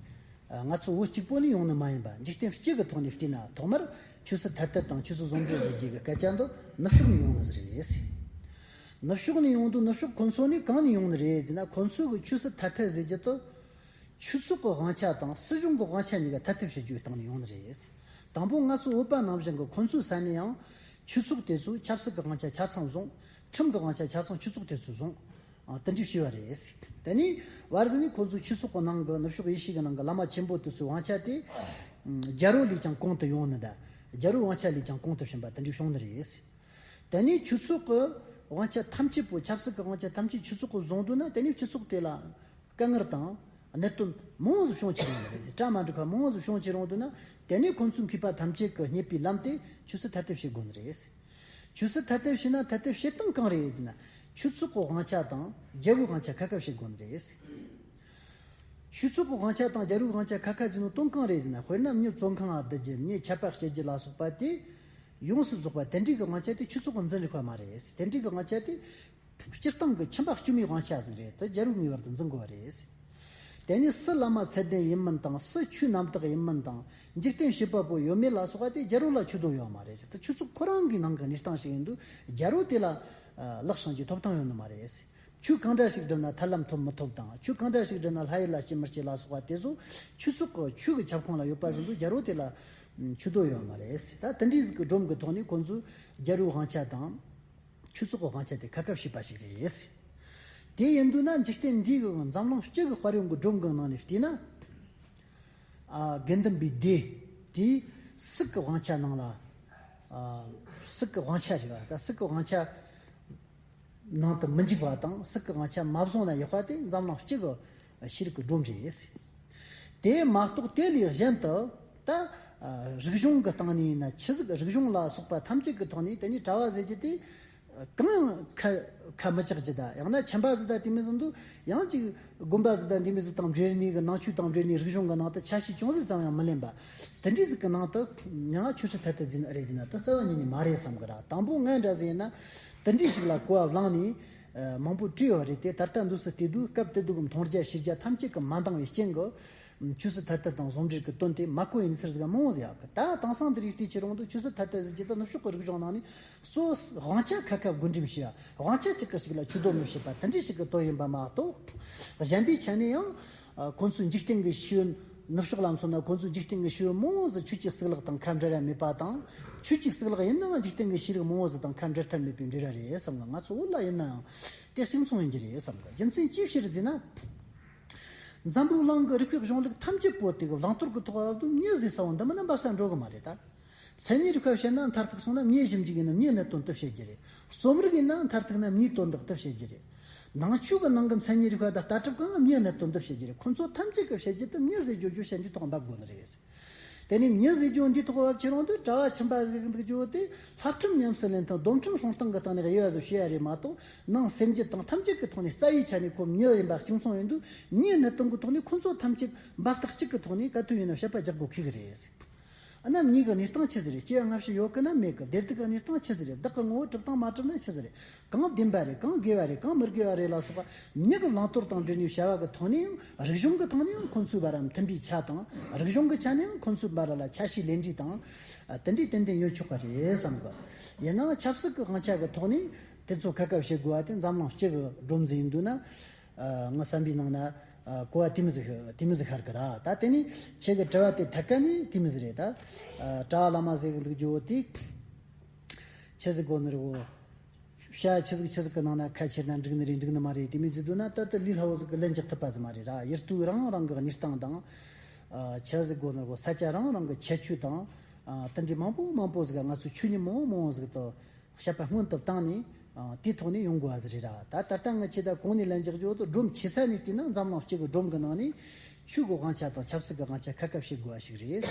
ཨ། ང་ཚོ་བོད་གཅིག་པོ་ནས་ཡོང་ནི་མ་ཡིན་པ། འཇིག་རྟེན་སྤྱི་གི་ཐོག་ནས་བལྟས་ན། ཐོག་མར་ཆོས་སྲིད་ཐ་དད་དང་ཆོས་སྲིད་ཟུང་འབྲེལ་ཟེར་རྒྱུ་གི་སྐད་ཆ་འདི་ནུབ་ཕྱོགས་ནས་ཡོང་ནི་རེད། ནུབ་ཕྱོགས་ནས་ཡོང་དུས། ནུབ་ཕྱོགས་ཁོ་ཚོ་ནས་གང་ནས་ཡོང་ནི་རེད་ཟེར་ན། ཁོ་ཚོ་གི་ཆོས་སྲིད་ཐ་དད་ཟེར་རྒྱུ་དེ། ཆོས་ཚོགས་ཀྱི་དབང་ཆ་དང་སྲིད་གཞུང་གི་དབང་ཆ་གཉིས་ཀ་ཐ་དད་བྱེད་རྒྱུའི་སྟེང་ནས་ཡོང་ནི་རེད། དང་པོ་ང་ཚོ་བོད་པ་ནང་བཞིན་གྱི་ཁོ་ཚོའི་ས་ནས་ཡང་ཆོས་ཚོགས་དེ་ཚོས་ཆབ་སྲིད་ཀྱི་དབང་ཆ་ཆ་ཚང་བཟུང་། ཁྲིམས་ཀྱི་དབང་ཆ་ཆ་ཚང་ཆོས་ཚོགས་དེ་ཚོས་བཟུང་། ཨ། དེ་འདྲ་བྱས་པ་རེད། དེ་ནས་བར་ཟིག་ནས་ཁོ་ཚོའི་ཆོས་ཚོགས་ཀྱི་ནང་གི། ནུབ་ཕྱོགས་ཡེ་ཤུ་གི་ནང་གི་བླ་མ་ཆེན་པོ་དེ་ཚོའི་དབང་ཆ་དེ། ཨ། རྒྱལ་པོ་ལས་ཀྱང་གོང་དུ་ཡོང་ནི་དང་། རྒྱལ་པོའི་དབང་ཆ་ལས་ཀྱང་གོང་དུ་ཕྱིན་པ་དེ་འདྲ་བྱུང་ནི་རེད། དེ་ནས་ཆོས་ཚོགས་ཀྱི་དབང་ཆ་ཐམས་ཅད་པོ། ཆབ་སྲིད་ཀྱི་དབང་ཆ་ཐམས་ཅད་ཆོས་ཚོགས་ཀྱིས་བཟུང་དུས་ན། དེ་ནས་སྤྱི་ཚོགས་དེ་ལ་དཀའ་ངལ་དང་གནད་དོན་མང་བོ་ཟིག་བྱུང་ཁྱེར་ཡོང་ནི་རེད། གྲ་མ་འགྲིག་པ་མང་བོ་ཟིག་བྱུང་ཁྱེར་ཡོང་དུས་ན། དེ་ནས་ཁོ་ཚོའི་མཁས་པ་ཐམས་ཅད་ཀྱིས་རྙེད་པའི་ལམ་དེ་ཆོས་སྲིད་ཐ་དད་བྱེད་དགོས་ནི་རེད། ཆོས་སྲིད་ཐ་དད་བྱས་ན། ཐ་དད་བྱེད་སྟངས་གང་རེད་ཟེར་ན། ཆོས་ཚོགས་ཀྱི་དབང་ཆ་དང་རྒྱལ་པོའི་དབང་ཆ་ཁ་ཁ་བྱེད་དགོས་ནི་རེད། ཆོས་ཚོགས་ཀྱི་དབང་ཆ་དང་རྒྱལ་པོའི་དབང་ཆ་ཁ་ཁ་ཟེར་ནོ་དོན་གང་རེད་ཟེར་ན། དཔེར་ན་མྱི་བཙོན་ཁང་ང་བསྡུ་རྒྱུ། མྱི་ཆད་པ་གཅོད་རྒྱུ་ལ་སོགས་པ་དེ་ཡོངས་སུ་རྫོགས་པ་དེ་འདྲའི་གི་དབང་ཆ་དེ་ཆོས་ཚོགས་ཀྱིས་འཛིན་རིགས་པ་མ་རེད། དེ་འདྲའི་གི་དབང་ཆ་དེ་སྤྱིར་བཏང་གི་ཁྱིམ་པ་དཀྱུས་མའི་དབང་ཆ་ཟིག་རེད། དེ་རྒྱལ་པོས་ངེས་པར་དུ་འཛིན་དགོས་པ་རེད། དེ་ནས་སུ་བླ་མ་ཚད་ལྡན་ཡིན་མིན་དང་། སུ་ཆོས་རྣམ་དག་ཡིན་མིན་དང་། འཇིག་རྟེན་བྱེད་པ་པོ་ཡོད་མེད་ལ་སོགས་པ་དེ་རྒྱལ་པོ་ལ་ཆོད་དོན་ཡོད་མ་རེད། དེ་ཆོས་ཚོགས་ཁོ་རང་གི་ནང་གི་གནས་སྟངས་ཤིག་ཡིན་དུས། རྒྱལ་པོ་དེ་ལ་ལག་ཤིང་གི་ཐོབ་ཐང་ཡོད་ནི་མ་རེད། ཆོས་གང་འདྲ་ཞིག་བསྒྲུབས་ན་ཐར་ལམ་ཐོབ་མི་ཐོབ་དང་། ཆོས་གང་འདྲ་ཞིག་བསྒྲུབས་ན་ལྷ་ཡུལ་ལ་སྐྱེ་མི་སྐྱེ་ལ་སོགས་པ་དེ་ཚོ་ཆོས་ཚོགས་ཀྱི་ཆོས་ཀྱི་ཁྱབ་ཁོངས་ལ་ཡོད་པ་ཟིག་ཡིན་དུས། རྒྱལ་པོ་དེ་ལ་ཆོད་དོན་ཡོད་མ་རེད། ད་དེ་འདྲའི་ཟིག་གི་སྒྲོམ་གྱི་ཐོག་ནས་ཁོ་ཚོས་རྒྱལ་པོའི་དབང་ཆ་དང་ཆོས་ཚོགས་ཀྱི་དབང་ཆ་དེ་ཁ་ཁ་བྱས་པ་ཞིག་རེད། དེ་ཡིན་དུས་ན་འཇིག་རྟེན་འདིའི་གི་འཛམ་གླིང་སྤྱི་གི་དཔལ་ཡོན་གྱི་སྒྲོམ་གྱི་ནང་ནས་བལྟས་ན། ཨ། དགེ་འདུན་པའི་སྡེ་དེ་སྲིད་ཀྱི་དབང་ཆ་ནང་ལ། ཨ། སྲིད་ཀྱི་དབང་ཆ་ཞིག་ད་སྲིད་ཀྱི་དབང་ཆ་ནང་དུ་མི་འཇུག་པ་དང་། སྲིད་ཀྱི་དབང་ཆ་མ་བཟུང་ན་ཡག་པ་དེ་འཛམ་གླིང་སྤྱི་གི་ཤེས་རིག་གི་སྒྲོམ་རེད། དེ་མ་གཏོགས་དེ་ལས་གཞན་དུ། ད། ཨ། རིག་གཞུང་གི་སྟེང་ནས་ཡིན་ན། ཆི་ཟིག་རིག་གཞུང་ལ་སོགས་པ་ཐམས་ཅད་ཀྱི་ཐོག་ནས། དེ་ནས་གྲྭ་པ་ཟེར་རྒྱུ་དེ་གང་ཁ་ ཁ་མི་གྲག་རྒྱུ་དང་། ཡང་ན་ཁྱིམ་པ་ཟིག་དང་དེ་མོ་ཟིག་འདུག། ཡང་ཅིག་དགོན་པ་ཟིག་དང་དེ་མོ་ཟིག་དང་འབྲེལ་ནས་གི་ནང་ཆོས་དང་འབྲེལ་ནས་རིག་གཞུང་གི་ནང་དུ་ཆ་ཤས་ཅུང་ཟད་ཙམ་ཡང་མི་ལེན་པ། དེ་འདྲའི་ཟིག་གི་ནང་དུ་མྱ་ངན་ཆོས་སྲིད་ཐ་དད་འཛིན་ཨེ་རེད་ཟེར་ན་དེ་རྩ་བ་ཉིད་ནས་མ་རེད་བསམ་གི་ར། དང་པོ་ང་འདྲ་ཟིག་ཡིན་ན་དེ་འདྲའི་ཞིག་ལ་གོ་བ་བླངས་ནས་མང་པོ་བྲིས་པ་རེད་དེ། ད་ལྟ་འདུག་སེ་བལྟས་དུས་སྐབས་དེ་དུས་ཀྱི་མཐོང་རྒྱ་ཤེས་རྒྱ་ཐམས་ཅད་ཀྱིས་མ་འདང་བའི་རྐྱེན་གྱིས། ཆོས་སྲིད་ཐ་དད་དང་ཟུང་འབྲེལ་གྱི་དོན་དེ་མ་གོ་ཡིན་ཟེར་ཟིག་མང་བོ་ཟིག་ཡོད་གི། ད་དེང་སང་དེ་རིགས་བལྟས་ཁྱེར་ཡོང་དུས་ཆོས་སྲིད་ཐ་དད་ཟེར་རྒྱུ་དེ་ནུབ་ཕྱོགས་ཀྱི་རིག་གཞུང་ནང་ནས་གཙོ་བོ་དབང་ཆ་ཁ་ཁ་བགོ་འགྲེམས་བྱས་པ། དབང་ཆ་གཅིག་གིས་གཅིག་ལ་ཆོས་དོན་མི་བྱེད་པ་དེ་འདྲ་ཞིག་གི་དོན་ཡིན་པ་མ་གཏོགས། གཞན་པའི་ཆ་ནས་ཡང་ཁོང་ཚོའི་འཇིག་རྟེན་གྱི་ཤེས་ཡོན། ནུབ་ཕྱོགས་ལ་མཚོན་ན་ཁོང་ཚོའི་འཇིག་རྟེན་གྱི་ཤེས་ཡོན་མང་བོ་ཟིག་ཆོས་ཀྱི་གཙུག་ལག་དང་ཁ་འབྲལ་ར་མེད་པ་དང་། ཆོས་ཀྱི་གཙུག་ལག་ཡིན་ནའང་འཇིག་རྟེན་གྱི་ཤེས་རིག་མང་བོ་ཟིག་དང་ཁ་འབྲལ་ཐབས་མེད་པའི་འབྲེལ་བ་རེད་བསམ་གི། ང་ཚོ་བོད་ལ་ཡིན་ནའང་དེ་གཅིག་མཚུངས་ཡིན་རྒྱུ་རེད་བསམ་གི། རྒྱུ་མཚན་ཅིའི་ཕྱིར་ཟེར་ན། འཛམ་བུའི་གླིང་གི་རིག་པའི་གཞུང་ལུགས་ཐམས་ཅད་པོ་དེ་གི་བླང་དོར་གི་ཐོག་ལ་མྱི་ཟེར་ས་བོ་འདི་མིན་ན་འབབ་ས་འགྲོ་གི་མ་རེད་ད། མཚན་ཉིད་རིག་པ་བཤད་ན་མཐར་ཐུག་སོང་ན་མྱི་ཞིབ་འཇུག་ཡིན་ན་མྱིའི་གནད་དོན་དེ་བཤད་རྒྱུ་རེད། རྩོམ་རིག་ཡིན་ན་མཐར་ཐུག་ན་མྱིའི་དོན་དག་དེ་བཤད་རྒྱུ་རེད། ནང་ཆོས་ཀྱི་ནང་གི་མཚན་ཉིད་རིག་པ་དང་ལྟ་གྲུབ་ཀྱང་མྱིའི་གནད་དོན་དེ་བཤད་རྒྱུ་རེད། ཁོ་ཚོ་ཐམས་ཅད་ཀྱིས་བཤད་རྒྱུ་དེ་མྱི་ཟེར་རྒྱུ་རྒྱུ་བཤད་འདི་ཐོག་འབབ་དགོས་ནི་རེད། དེ་ནས་མྱི་ཟེར་རྒྱུ་འདིའི་ཐོག་བབ་ཁྱེར་ཡོང་དུས་གྲྭ་བ་ཁྱིམ་པ་ཟིག་འདུག་རྒྱུ་དེ་ལྷ་ཁྲིམས་ཉམས་སུ་ལེན་སྟངས་སྡོམ་ཁྲིམས་སྲུང་སྟངས་ཀྱི་སྟེང་ནས་དབྱེ་བ་ཟིག་ཕྱེ་ཡ་རེད་མ་གཏོགས། ནང་སེམས་རྒྱུད་དང་ཐམས་ཅད་ཀྱི་ཐོག་ནས་རྩ་བའི་ཆ་ནས་ཁོ་མྱི་ཡིན་པ་གཅིག་མཚུངས་ཡིན་དུས། མྱིའི་གནད་དོན་གྱི་ཐོག་ནས་ཁོ་ཚོ་ཐམས་ཅད་འབབ་སྟེགས་གཅིག་གི་ཐོག་ནས་ག་དུས་ཡིན་ན་བཤད་པ་རྒྱག་དགོས་ཁེལ་གི་རེད། ཨ་ནམ་མྱི་གི་གནས་སྟངས་ཆི་ཟིག་རེད། སྐྱེ་བ་སྔ་ཕྱི་ཡོད་གི་ན་མེད་གི། བདེ་སྡུག་གི་གནས་སྟངས་ཆི་ཟིག་རེད། བདག་གི་ངོ་བོ་གྲུབ་སྟངས་མ་གྲུབ་ན་ཆི་ཟིག་རེད། གང་བདེན་པ་རེད། གང་དགེ་བ་རེད། གང་མི་དགེ་བ་རེད་ལ་སོགས་པ་མྱི་གི་བླང་དོར་དང་འབྲེལ་ནས་བྱ་བ་གི་ཐོག་ནས་ཡང་། རིག་གཞུང་གི་ཐོག་ནས་ཡང་ཁོ་ཚོའི་བར་མཐུན་པའི་ཆ་དང་། རིག་གཞུང་གི་ཆ་ནས་ཡང་ཁོ་ཚོའི་བར་ལ་ཆ་ཤས་ལེན་རེས་དང་། དེ་འདྲའི་ཏན་ཏན་ཡོད་ཆོག་པ་རེད་བསམ་གི། ཡིན་ནའང་ཆབ་སྲིད་ཀྱི་དབང་ཆ་གི་ཐོག་ནས་དེ་ཚོ་ཁ་ཁ་བྱེད་དགོས་པ་དེ་འཛམ་གླིང་སྤྱི་གི་སྒྲོམ་ཟིག་ཡིན་དུས་ན། ངའི་བསམ་པའི་ནང་ན་གོ་བ་དེ་མོ་ཟིག་དེ་མོ་ཟིག་ཤར་གི་ར། ད་དེ་ནས་ཁྱེད་ཀྱི་དྲི་བ་དེ་ཐད་ཀ་ནས་དེ་མོ་ཟིག་རེད་ད། གྲྭ་བ་བླ་མ་ཟེར་གི་འདུག་རྒྱུ་བོ་དེ། ཆི་ཟིག་གོ་ནི་རེད་བོ། བྱ་ཆི་ཟིག་ཆི་ཟིག་གི་ནང་ན་ཁ་ཁྱེར་ན་འགྲིག་ནི་རེད་འགྲིག་ནི་མ་རེད་དེ་མོ་ཟིག་འདུག་ན། ད་ལྟ་ལས་སླ་བོ་ཟིག་གི་ལན་རྒྱག་ཐུབ་པ་ཟིག་མ་རེད་ར། ཡུལ་དུས་རང་རང་གི་གནས་སྟངས་དང་། ཆི་ཟིག་གོ་ནི་རེད་བོ། ས་ཆ་རང་རང་གི་ཁྱད་ཆོས་དང་། དེ་འདྲའི་མང་པོ་མང་པོ་ཟིག་ག་ང་ཚོས་ཆོས་ཉིད་མང་པོ་མང་པོ་ཟིག་ཏུ་བཤད་པ་སྔོན་དུ་བཏང་ནས། དེའི་ཐོག་ནས་ཡོང་དགོས་པ་ཟིག་རེད་ར། ད་ད་ལྟ་ངས་ཁྱེད་ད་གོང་ནས་ལན་རྒྱག་རྒྱུ་བོ་དེ་སྒྲོམ་ཆེ་ས་ནས་བལྟས་ན་འཛམ་གླིང་སྤྱི་གི་སྒྲོམ་གི་ནང་ནས་ཆོས་གི་དབང་ཆ་དང་ཆབ་སྲིད་ཀྱི་དབང་ཆ་ཁ་ཁ་བྱེད་དགོས་པ་ཞིག་རེད།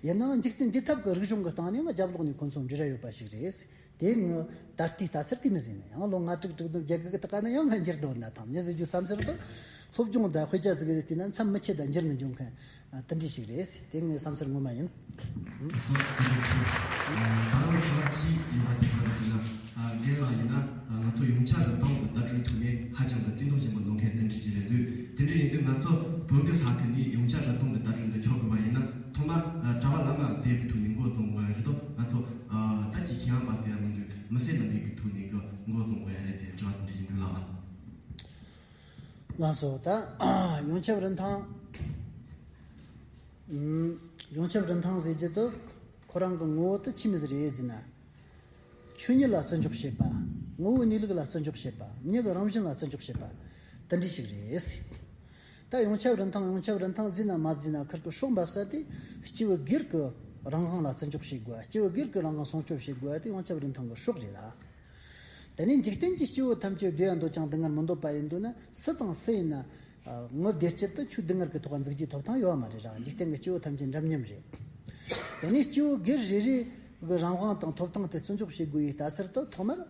ཡིན་ནའང་འཇིག་རྟེན་འདི་ཐབས་ཀྱི་རིག་གཞུང་གི་སྟེང་ནས་ཡང་རྒྱབ་ལོགས་ནས་ཁོ་ཚོ་འབྲེལ་བ་ཡོད་པ་ཞིག་རེད། དེ་ངའི་ད་ལྟའི་ལྟ་ཚུལ་དེ་མོ་ཟིག་ཡིན། ཡང་ལོ་ལྔ་དྲུག་དྲུག་བདུན་བརྒྱད་དགུ་གི་ཐོག་ནས་ཡང་ང་འགྱུར་འདོད་ན་ཐང་མྱི་ཟེར་རྒྱུ་བསམ་ཚུལ་དང་སློབ་སྦྱོང་དང་དཔེ་ཆ་ཟིག་རེད་བལྟས་ན་མཚམས་མི་ཆད་དང་འགྱུར་ནས་འཇོག་མཁན་དེ་འདྲ་ཞིག་རེད། དེ་ངའི་བསམ་ཚུལ་ངོ་མ་ཡིན། ད་རུང་དྲི་བ་གཅིག་ཡོད་པ་དེ་ག་རེ་ཟེར་ན། རྒན་ལགས་ཡིན་ན་ང་ཚོ་ཡོངས་ཁྱབ་རིན་ཐང་གི་བརྡ་སྤྲོད་ཐོག་ནས་ཧ་ཅང་གི་བརྩི་མཐོང་ཆེན་པོ་གནང་མཁན་དེ་འདྲ་ཞིག་རེད་འདུག་དེ་འདྲ་ཡིན་དུས་ང་ཚོ་བོད་ཀྱི་ས་ཁུལ་ནས་ཡོངས་ཁྱབ་རིན་ཐང་གི་བརྡ་སྤྲོད་འདི་ཆགས་དགོས་པ་ཡིན་ན། ཐོག་མར་གྲྭ་བ་བླ་མ་སྡེ་བའི་ཐོག་ནས་འགོ་བཟུང་དགོས་རེད་དོ། ང་ཚོ་ད་ཅི་ཁྱེད་རང་པ་ཟེར་ཡ་མི་འདུག་མི་སེར་རྣམ་པའི་གི་ཐོག་ནས་གི་འགོ་བཟུང་དགོས་ཡ་རེད་ཟེར་དྲི་བ་དེ་འདྲ་ཞིག་འདུག་ལགས། ལགས་སོ། ད་ཡོངས་ཁྱབ་རིན་ཐང་། ཡོངས་ཁྱབ་རིན་ཐང་ཟེར་རྒྱུ་དེ་ཁོ་རང་གི་ངོ་བོ་དེ་ཆི་མོ་ཟིག་རེད་ཟེར་ན། ཆོས་ཉིད་ལ་བརྩི་འཇོག་བྱེད་པ། ངོ་བོའི་གནས་ལུགས་ལ་བརྩི་འཇོག་བྱེད་པ། མྱི་གི་རང་བཞིན་ལ་བརྩི་འཇོག་བྱེད་པ། དེ་འདྲ་ཞིག་རེད། ད་ཡོངས་ཁྱབ་རིན་ཐང་། ཡོངས་ཁྱབ་རིན་ཐང་བརྩིས་ན་མ་བརྩིས་ན་ཁིར་གི་སྲོག་འབབ་ས་དེ་སྐྱེས་བུ་སྒེར་གི་རང་དབང་ལ་བརྩི་འཇོག་བྱེད་དགོས། སྐྱེས་བུ་སྒེར་གི་རང་དབང་སྲུང་སྐྱོབ་བྱེད་དགོས་དེ་ཡོངས་ཁྱབ་རིན་ཐང་གི་སྲོག་རེད་ལ། དེ་ནས་འཇིག་རྟེན་གྱི་སྐྱེ་བོ་ཐམས་ཅད་བདེ་བ་འདོད་ཀྱང་སྡུག་བསྔལ་མི་འདོད་པ་ཡིན་འདུག་ན། སུ་དང་སུ་ཡིན་ན། ངའི་བདེ་སྐྱིད་དེ་ཁྱོའི་སྡུག་བསྔལ་གྱི་ཐོག་འཛུགས་རྒྱུའི་ཐོབ་ཐང་ཡོད་པ་མ་རེད་ར། འཇིག་རྟེན་གྱི་སྐྱེ་བོ་ཐམས་ཅད་འདྲ་མཉམ་རེད། དེ་ནས་སྐྱེ་བོ་སྒེར་རེ་རེ་གི་རང་དབང་དང་ཐོབ་ཐང་དེ་བརྩི་འཇོག་བྱེད་དགོས་པའི་ལྟ་ཚུལ་དེ་ཐོག་མར་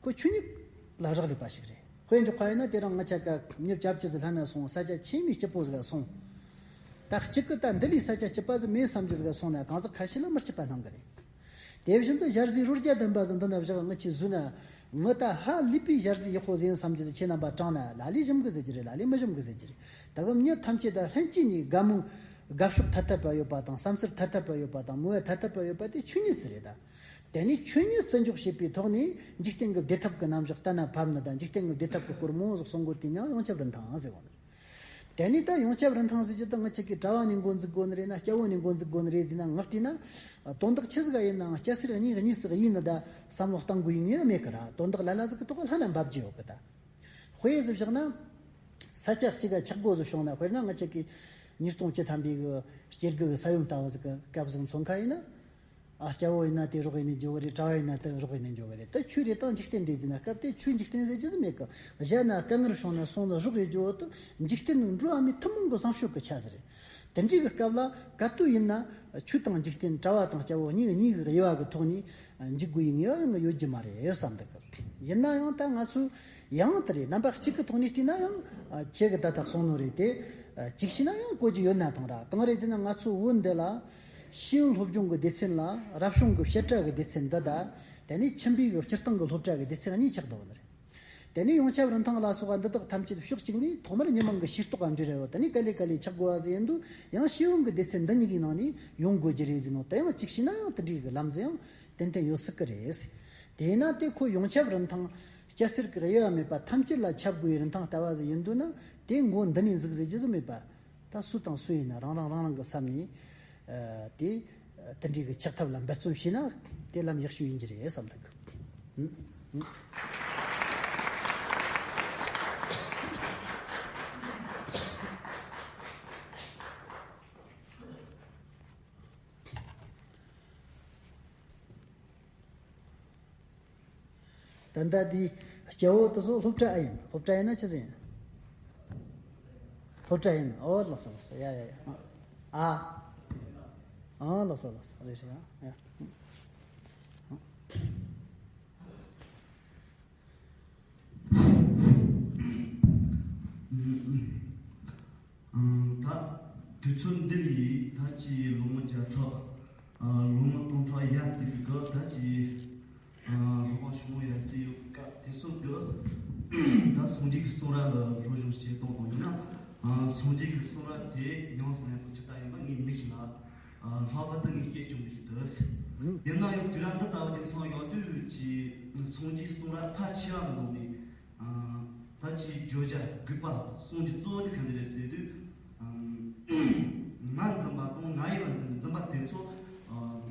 ཁོ་ཆོས་ཉིད་ལ་རག་ལས་པ་ཞིག་རེད། དཔེ་འཇོག་པ་ཡིན་ན་དེ་རིང་ང་ཆ་ག་མྱི་སྐྱབས་ཅི་ཟིག་ལྷན་ན་སོང་། ས་ཆ་ཆེས་མི་སྐྱིད་པོ་ཟིག་ལ་སོང་། ད་གཅིག་གི་ད་འདི་ལས་ས་ཆ་སྐྱིད་པ་ཟིག་མེད་བསམ་རྒྱུ་ཟིག་ལ་སོང་ན་གང་ཟག་ཁ་ཤས་ལ་མི་སྐྱིད་པ་སྣང་གི་རེད། དེ་བཞིན་དུ་ཞལ་ཟས་རོ་བརྒྱ་ལྡན་པ་ཟིག་འདི་ན་བཞག་ངི་ཆོས་ཟོས་ན། ངི་ད་ཧ་ལས་པའི་ཞལ་ཟས་ཡག་པོ་ཟིག་ཡིན་བསམ་རྒྱུ་ཟིག་ཁྱེད་རྣམ་པ་དྲངས་ན། ལ་ལས་ཞིམ་གི་ཟེར་རྒྱུ་རེད། ལ་ལས་མི་ཞིམ་གི་ཟེར་རྒྱུ་རེད། ད་གི་མྱི་ཐམས་ཅད་ད་ལྷན་སྐྱེས་ནས་དགའ་མོས་དགའ་ཕྱོགས་ཐ་དད་པ་ཡོད་པ་དང་། བསམ་ཚུལ་ཐ་དད་པ་ཡོད་པ་དང་། མོས་ཐ་དད་པ་ཡོད་པ་དེ་ཆོས་ཉིད་ཟིག་རེད་ད། དེ་ནས་ཆོས་ཉིད་བརྩི་འཇོག་བྱེད་པའི་ཐོག་ནས་འཇིག་རྟེན་གྱི་བདེ་ཐབས་ཀྱི་རྣམ་གཞག་གཏན་ན་ཕབ་ནི་དང་། འཇིག་རྟེན་གྱི་བདེ་ཐབས་ཀྱི་སྐོར་མང་བོ་ཟིག་གསུང་དགོས་དེ་ཡང་ཡོངས་ཁྱབ་རིན་ཐང་ཟེར་བ་ནི། དེ་ནས་ད་ཡོངས་ཁྱབ་རིན་ཐང་ཟེར་རྒྱུ་དེ་ང་ཆ་གི་གྲྭ་བ་ནས་འགོ་འཛུགས་དགོས་ནི་རེད་ན། སྐྱ་བོ་ནས་འགོ་འཛུགས་དགོས་ནི་རེད་ཟེར་ན། ང་བལྟས་ན་དོན་དག་ཆི་ཟིག་ཡིན་ནའང་སྐྱ་སེར་གཉིས་གཉིས་སུ་ཡིན་ནི་ད་བསམ་བློ་གཏང་དགོས་ཡི་ངེས་མེད་གི་ར། དོན་དག་ལ་ལ་ཟིག་གི་ཐོག་ལྷན་ན་འབབ་རྒྱུ་ཡོད་གི་ད། དཔེ་ཟིག་བཞག་ན། ས་ཆ་གཅིག་ག་ཆག་སྒོ་ཟིག་བྱུང་ན། དཔེར་ན་ང་ཆ་གི་ཉིས་སྟོང་བཅུ་ཐམ་པའི་གི་སྐྱེ་རྒུ་གི་ས་ཡོམ་ལྟ་བུ་ཟིག་གི་སྐབས་ཟིག་མཚོན་ཁ་ཡིན་ན། ཨ། སྐྱ་བོ་ཡིན་ན་དེ་རོགས་ཡིན་ནས་འཇོག་གི་རེད། གྲྭ་བ་ཡིན་ན་དེ་རོགས་ཡིན་ནས་འཇོག་གི་རེད། ད་ཆོས་རེད་དང་འཇིག་རྟེན་རེད་ཟེར་ན། སྐབས་དེ་ཆོས་འཇིག་རྟེན་ཟེར་རྒྱུ་ཟིག་མེད་གི། གཞན་ན་དཀའ་ངལ་བྱུང་ན་སོང་ན་རོགས་ཡེད་རྒྱུ་བོ་དེ་འཇིག་རྟེན་ནང་འགྲོ་བ་མིའི་ཐུན་མོང་གི་བཟང་སྤྱོད་ཀྱི་ཆ་ཟིག་རེད། དེ་འདྲའི་གི་སྐབས་ལ་ག་དུས་ཡིན་ན་ཆོས་དང་འཇིག་རྟེན། གྲྭ་བ་དང་སྐྱ་བོ་གཉིས་གཉིས་ཀྱི་དབྱེ་བ་གི་ཐོག་ནས་འཇུག་དགོས་ཡི་ངེས་པ་ཡང་ཡོད་རྒྱུ་མ་རེད་བསམ་འདུག་གི། ཡིན་ན་ཡང་ད་ང་ཚོས་ཡང་དེ་རེད། རྣམ་པ་གཅིག་གི་ཐོག་ནས་བལྟས་ན་ཡང་ཁྱེད་ཀྱི་ད་ལྟ་གསུངས་ནོ་རེད་དེ། གཅིག་བྱས་ན་ཡང་གོ་རྒྱུ་ཡོད་ན་ཐང་ར། གང་རེད་ཟེར་ན་ང་ཚོ་བོད་འདི་ལ་ཤེས་ཡོན་སློབ་སྦྱོང་གི་སྡེ་ཚན་ལ་རབ་བྱུང་གི་བཤད་གྲྭ་གི་སྡེ་ཚན་འདི་དང་། དེ་ནས་ཁྱིམ་པའི་གི་སྤྱིར་བཏང་གི་སློབ་གྲྭ་གི་སྡེ་ཚན་གཉིས་ཆགས་འདུག་ནི་རེད། དེ་ནས་ཡོངས་ཁྱབ་རིན་ཐང་ལ་སོགས་པ་འདི་དག་ཐམས་ཅད་ཕྱོགས་གཅིག་ནས་ཐོག་མར་མི་མང་གི་ཤེས་རྟོགས་འདྲི་རེ་བ། དེ་ནས་ག་ལེ་ག་ལེ་ཆགས་དགོས་པ་ཟིག་ཡིན་དུས་ཡང་ཤེས་ཡོན་གྱི་སྡེ་ཚན་འདི་གཉིས་ཀྱི་ནང་ནས་ཡོང་དགོས་ཀྱི་རེད་ཟེར་ནོ། དེ་ཡང་གཅིག་བྱས་ན་ཡང་དེ་འདྲའི་གི་ལམ་འཛིན་ཡང་ཏན་ཏན་ཡོད་སྲིད་ཀྱི་རེད། དེས་ན་དེ་ཁོ་ཡོངས་ཁྱབ་རིན་ཐང་སྐྱ་སེར་གྱི་དབྱེ་བ་མེད་པ་ཐམས་ཅད་ལ་ཁྱབ་དགོས་པའི་རིན་ཐང་ལྟ་བ་ཟིག་ཡིན་དུས་ན། དེ་མགོ་འདི་ནས་འཛུགས་ཟེར་རྒྱུ་ཟིག་མེད་པ། ད་སུ་དང་སུ་ཡིན་ན་རང་རང་རང་རང་གི་བསམ་ནས། ཨ། དེ་དེ་འདྲའི་གི་ཆགས་ཐབས་ལ་འབད་བརྩོན་བྱས་ན་དེ་ལམ་ཡག་ཤོས་ཡིན་གྱི་རེད་བསམ་འདུག་ད་ལྟ་དེའི་སྐྱ་བོ་དེ་ཚོ་སློབ་གྲྭ་ཨེ་ཡིན། སློབ་གྲྭ་ཡིན་ན་ཆི་ཟིག་ཡིན། སློབ་གྲྭ་ཡིན། ཨོ་ལགས་སོ་ལགས་སོ། ཡ་ཡ་ཡ། ཨ། ཨ། ལགས་སོ་ལགས་སོ། རེད་རེད། ཡ་ཡ། ད་དུས་ཚོད་འདི་ལས་ད་ཅི་ལོ་ངོ་བརྒྱ་ཕྲག་ལོ་ངོ་སྟོང་ཕྲག་ཡར་བརྩིས་པའི་སྐབས། ད་ཅི་ལྷག་པ་ཞུ་མོ་ཡར་སྲིད་ཡོད་སྐབས་དེ་ཚོ་གི་ད་སངས་རྒྱས་ཀྱི་གསུང་རབ་ལ་སློབ་སྦྱོང་བྱེད་སྟངས་དང་། ཡང་ན་སངས་རྒྱས་ཀྱི་གསུང་རབ་དེ་ཡང་སྙན་པོ་ཇི་ལྟར་ཡིན་པ་ངས་མི་ཞིག་ལ་ལྷག་པར་དུ་ངས་སྐད་ཆ་འདི་ཞིག་འདུག་ཡིན་ན་ཡང་དུས་རབས་འདི་ལྟ་བུ་དེ་མཚོན་ཡོང་དུས་ཀྱི་སངས་རྒྱས་གསུང་རབ་ཕལ་ཆེ་བ་གི་ནང་ནས། ད་ཅིའི་བརྗོད་བྱ་དགོས་པ་གསུང་རྒྱུ་གཙོ་བོ་དེ་ག་འདྲ་རེད་ཟེར་དུས། ང་འཛིན་པ་དང་ང་ཡི་བ་འཛིན་འཛིན་པ་དེ་ཚོ་